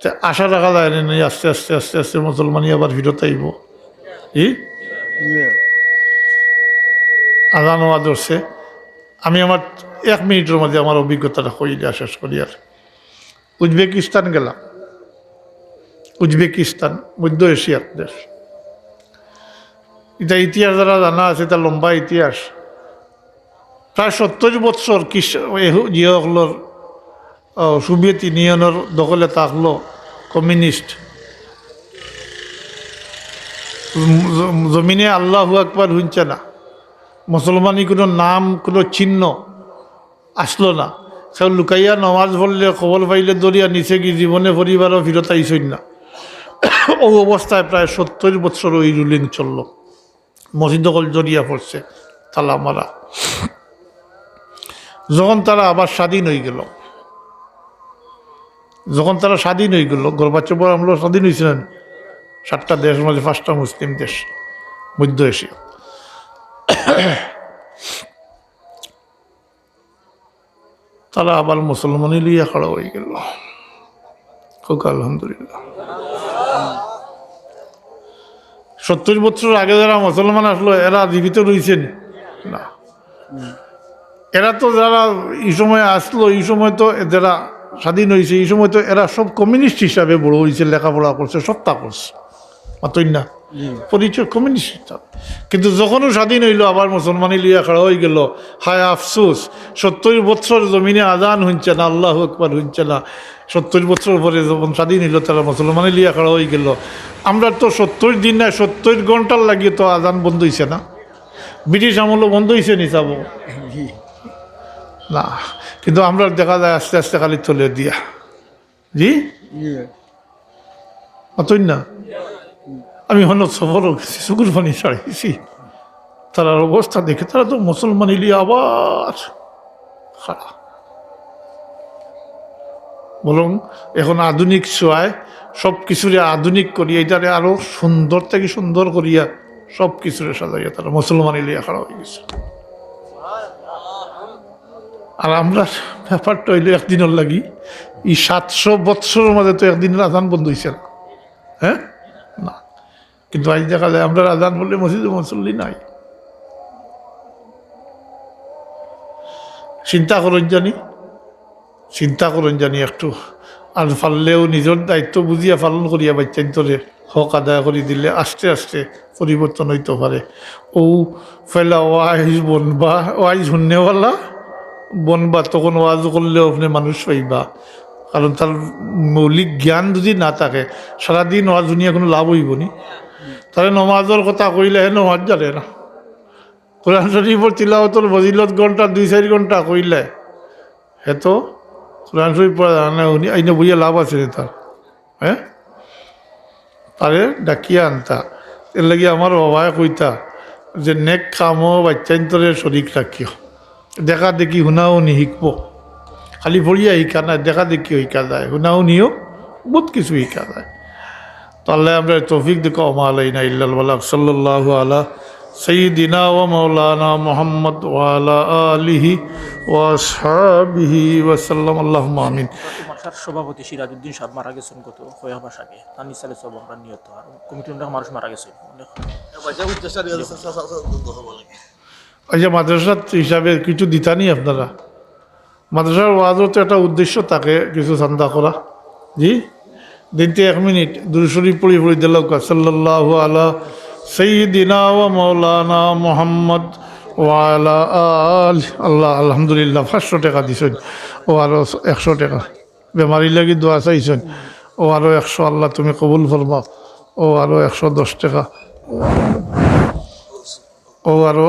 তে আশা রাখা যায় না নি, আস্তে আস্তে, আস্তে আস্তে মুসলমানি আবার ফিরত আইবো। জি? আজান ওয়াজ ধরছে। আমি আমার এক মিনিটর মাঝে আমার অভিজ্ঞতাটা কইয়া শেষ করিয়ার। উজবেকিস্তান গেলাম, উজবেকিস্তান মধ্য এশিয়ার দেশ। ইটা ইতিহাস যারা জানা আছে, ইটা লম্বা ইতিহাস। প্রায় সত্তইর বৎসর কৃষ-, এহু-, ইয়ে হকলর, আহ, সোভিয়েত ইউনিয়নর দখলে থাকলো কমিউনিস্ট। জ-, জ-, জমিনে আল্লাহু আকবার হুনছে না, মুসলমানি কুনু নাম, কুনু চিহ্ন আছলো না। কেউ লুকাইয়া নমাজ পড়লে, খবর পাইলে ধরিয়া নিছে গি, জীবনে পরিবারও ফিরত আইছইন না। অউ অবস্থায় প্রায় সত্তইর বৎসর ওই রুলিং চললো। মসজিদ হকল জরিয়া পড়ছে, তালা মারা। যখন তারা আবার স্বাধীন অইগেলো, যখন তারা স্বাধীন অইগেলো, গর্বাচর আমরার স্বাধীন অইছে না? সাতটা দেশর মাঝে পাঁচটা মুসলিম দেশ, মধ্য এশিয়া। তারা আবার মুসলমানি লইয়া খাড়া অইগেলো। কউক্কা আলহামদুলিল্লাহ। সত্তইর বছর আগে যারা মুসলমান আছলো, এরা জীবিত রইছে নি? না। এরা তো যারা ই সময় আছলো, ই সময় তো যারা স্বাধীন অইছে, ই সময় তো এরা সব কমিউনিস্ট হিসাবে বড় অইছে, লেখাপড়া করছে, সবতা করছে। মাতইন না? জি। পরিচয় কমিউনিস্ট হিসাবে। কিন্তু যখনউ স্বাধীন অইলো, আবার মুসলমানি লইয়া খাড়া অইগেলো। হায় আফসোস, সত্তইর বছর জমিনে আজান হুনছে না, আল্লাহু আকবার হুনছে না। সত্তইর বছর পরে যখন স্বাধীন অইলো, তারা মুসলমানি লইয়া খাড়া অইগেলো। আমরার তো সত্তইর দিন নায়, সত্তইর ঘন্টার লাগি তো আজান বন্ধ অইছে না। ব্রিটিশ আমলো বন্ধ অইছে নি, চাবো? জি। না, কিন্তু আমরার দেখা যায় আস্তে আস্তে খালি তলে দিয়া। জি? জি। মাতইন না? আমি হনো সফরও গেছি, চকুর পানি ছাড়াইছি। তারার অবস্থা দেখে, তারা তো মুসলমানি লইয়া আবার খাড়া। বরং এখন আধুনিক ছোঁয়ায় সব কিছুরে আধুনিক করিয়া, ইটারে আরো সুন্দর থাকি সুন্দর করিয়া সব কিছুরে সাজাইয়া তারা মুসলমানি লইয়া খাড়া অইগেছে। আর আমরার ব্যাপারটা অইলো একদিনর লাগি, ই সাতশো বৎসরর মাঝে তো একদিনর আজান বন্ধ অইছে না, হ্যাঁ? না। কিন্তু আইজ দেখা যায় আমরার আজান পড়লে মসজিদো মুসল্লি নাই। চিন্তা করইন জানি, চিন্তা করইন জানি একটু। আর পারলেও নিজর দায়িত্ব বুঝিয়া পালন করিয়া বাইচ্চাইন্তরে হক আদায় করি দিলে আস্তে আস্তে পরিবর্তন অইতো পারে। অউ পয়লা ওয়াইজ বনবা, ওয়াইজ হুননেওয়ালা বনবা, তখন ওয়াজ করলেও আপনে মানুষ পাইবা। কারণ তার মৌলিক জ্ঞান যুদি না থাকে, সারাদিন ওয়াজ হুনিয়া কুনু লাভ অইবো নি? তারে নমাজর কথা কইলে হে নমাজ জানে না। কোরআন শরীফর তিলাওয়াতর ফজিলত ঘন্টা দুই চাইর ঘন্টা কইলে হে তো কোরআন শরীফ পড়া জানে না, হুনি আইনে বইয়া লাভ আছে নি তার? হ্যাঁ? তারে ডাকিয়া আনতা। এরলাগি আমার বাবায় কইতা যে নেক কামো বাইচ্চাইন্তরে শরিক রাখিও। দেখা দেখি হুনাহুনি হিকবো। খালি পড়িয়া হিকা না, দেখা দেখিও হিকা যায়, হুনাহুনিও বউত কিছু হিকা যায়। তো আল্লায় আমরারে তৌফিক দেউক্কা, ওমা আলাইনা ইল্লাল বালাগ। সাল্লাল্লাহু আলা সাইয়্যিদিনা ওয়া মাওলানা মুহাম্মদ ওয়া আলা আলিহি ওয়া আসহাবিহি ওয়া সাল্লাম। আল্লাহুম্মা আমিন। মাদ্রাসার সভাপতি সিরাজউদ্দিন সাহেব মারা গেছেন গত কয়েক মাস আগে। তার নিসালে সব আমরা নিহত আর কমিটির অনেক মানুষ মারা গেছে, অনেক। আচ্ছা, মাদ্রাসার হিসাবে কিছু দিতা নি আপনারা? মাদ্রাসার ওয়াজও তো একটা উদ্দেশ্য থাকে, কিছু চান্দা করা। জি, দিনতে এক মিনিট দুরূদ শরীফ পড়ি পড়ি দিলাউক্কা, সাল্লাল্লাহু আলা সাইয়্যিদিনা ওয়া মাওলানা মুহাম্মদ ওয়া আলা আলি। আল্লাহ, আলহামদুলিল্লাহ, পাঁচশো টেকা দিছইন, অউ আরো একশো টেকা। বেমারির লাগি দোয়া চাইছইন, অউ আরো একশো, আল্লাহ তুমি কবুল ফরমাও। অউ আরো একশো দশ টেকা, অউ আরো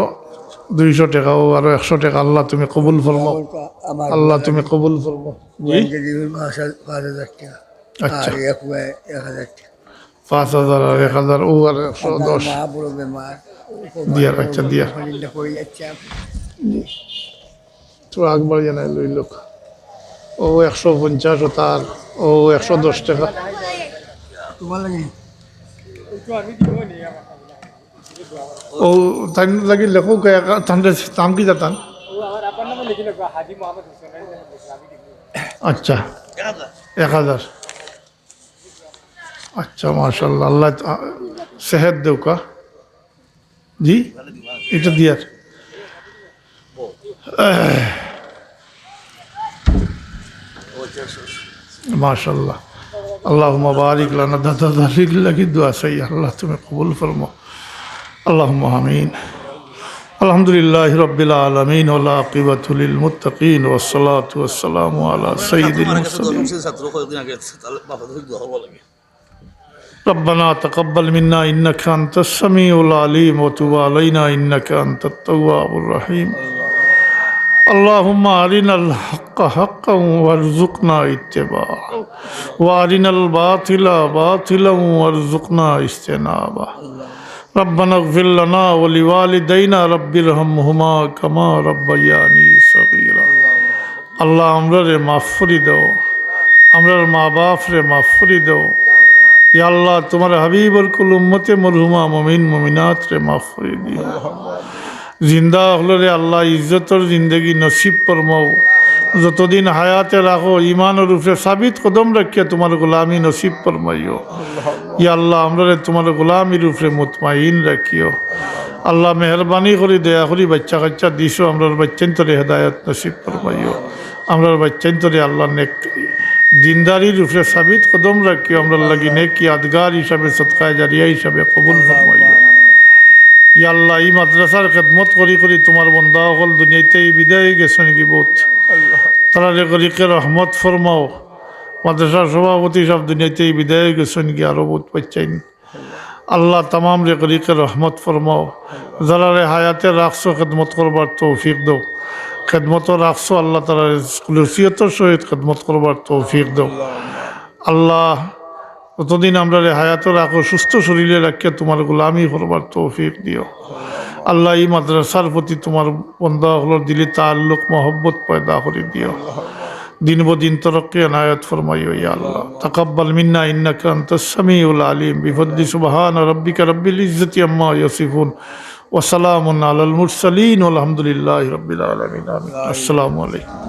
দুইশো টেকা, অউ আরো একশো টেকা, আল্লাহ তুমি কবুল ফরমাও, আল্লাহ তুমি কবুল ফরমাও। জি? আচ্ছা। আর এক হাজার টেকা। পাঁচ হাজার আর এক হাজার, অউ আরো একশো দশ। দিয়ার, আচ্ছা, দিয়ার। জি। তো আকবর জানাই লইল। অউ একশো পঞ্চাশ, অউ তার, অউ একশো দশ টেকা। তোমার লাগি? অউ তাইন লাগি লেখো, তানরে নাম কিতা তান? আচ্ছা, এক হাজার। আচ্ছা, মাশাআল্লাহ, আল্লাহ সেহেত দেউক্কা। জি, ইটা দিয়ার। মাশাআল্লাহ। আল্লাহুম্মা বারিক লানা, দাদা দাদির লাগি দোয়া চাই, আল্লাহ তুমি কবুল ফরমাও। আল্লাহুম্মা আমিন। আলহামদুলিল্লাহি রাব্বিল আলামিন, ওয়াল আকিবাতু লিল মুত্তাকিন, ওয়াস সালাতু ওয়াস সালামু আলা সাইয়্যিদিল মুরসালিন। ربنا تقبل منا إنك أنت السميع العليم وتب علينا إنك أنت التواب الرحيم. اللهم أرنا الحق حقا وارزقنا اتباعه، وأرنا الباطل باطلا وارزقنا اجتنابه. ربنا اغفر لنا ولوالدينا رب ارحمهما كما ربياني صغيرا. আল্লাহ, আমরারে মাফ করি দেও, আমরার মা বাপরে মাফ করি দেও। ইয়া আল্লাহ, তুমার হাবিবর কুল উম্মতে মরহুমা মুমিন মুমিনাতরে মাফ করি দিও। জিন্দা অকলরে আল্লাহ ইজ্জতর জিন্দেগি নসিব ফরমাও। যতদিন হায়াতে রাখো, ইমানর উপরে সাবিত কদম রাখিয়া তুমার গোলামি নসিব ফরমাইও। ইয়া আল্লাহ, আমরারে তুমার গোলামির উপরে মুতমাইন রাখিও। আল্লাহ, মেহেরবানি করি, দয়া করি, বাইচ্চা কাইচ্চা দিছো, আমরার বাইচ্চাইন্তরে হেদায়েত নসিব ফরমাইও। আমরার বাইচ্চাইন্তরে আল্লাহ নেক দিনদারির উপরে সাবিত কদম রাখিও, আমরার লাগি নেক ইয়াদগার হিসাবে, সদকায়ে জারিয়া হিসাবে কবুল ফরমাইও। ইয়া আল্লাহ, ই মাদ্রাসার খেদমত করি করি তুমার বন্দা অকল দুনিয়াইতে বিদায় গেছইন গি বউত। তারারে গরিকে রহমত ফরমাও। মাদ্রাসার সভাপতি সাব দুনিয়াইতে বিদায় গেছইন গি, আরো বউত বাইচ্চাইন। আল্লাহ, তামামরে গরিকে রহমত ফরমাও। যারারে হায়াতে রাখছো, খেদমত করবার তৌফিক দেও। খেদমতো রাখছো, আল্লাহ, তারারে খুলুসিয়তর সহিত খেদমত করবার তৌফিক দেও। আল্লাহ, যতদিন আমরারে হায়াতো রাখো, সুস্থ শরীরে রাখিয়া তুমার গোলামি করবার তৌফিক দিও। আল্লাহ, ই মাদ্রাসার প্রতি তুমার বন্দা অকলর দিলে তাআল্লুক মহব্বত পয়দা করি দিও। দিন ব দিন তরক্কি এনায়েত ফরমাইও, ইয়া আল্লাহ। তাকাব্বাল মিন্না ইন্নাকা আনতাস সামিউল আলিম। বিফদলি সুবহানা রাব্বিকা রাব্বিল ইজ্জতি আম্মা ইয়াসিফুন। ওয়া সালামুন আলাল মুরসালিন ওয়াল হামদুলিল্লাহি রাব্বিল আলামিন। আমিন। আসসালামু আলাইকুম।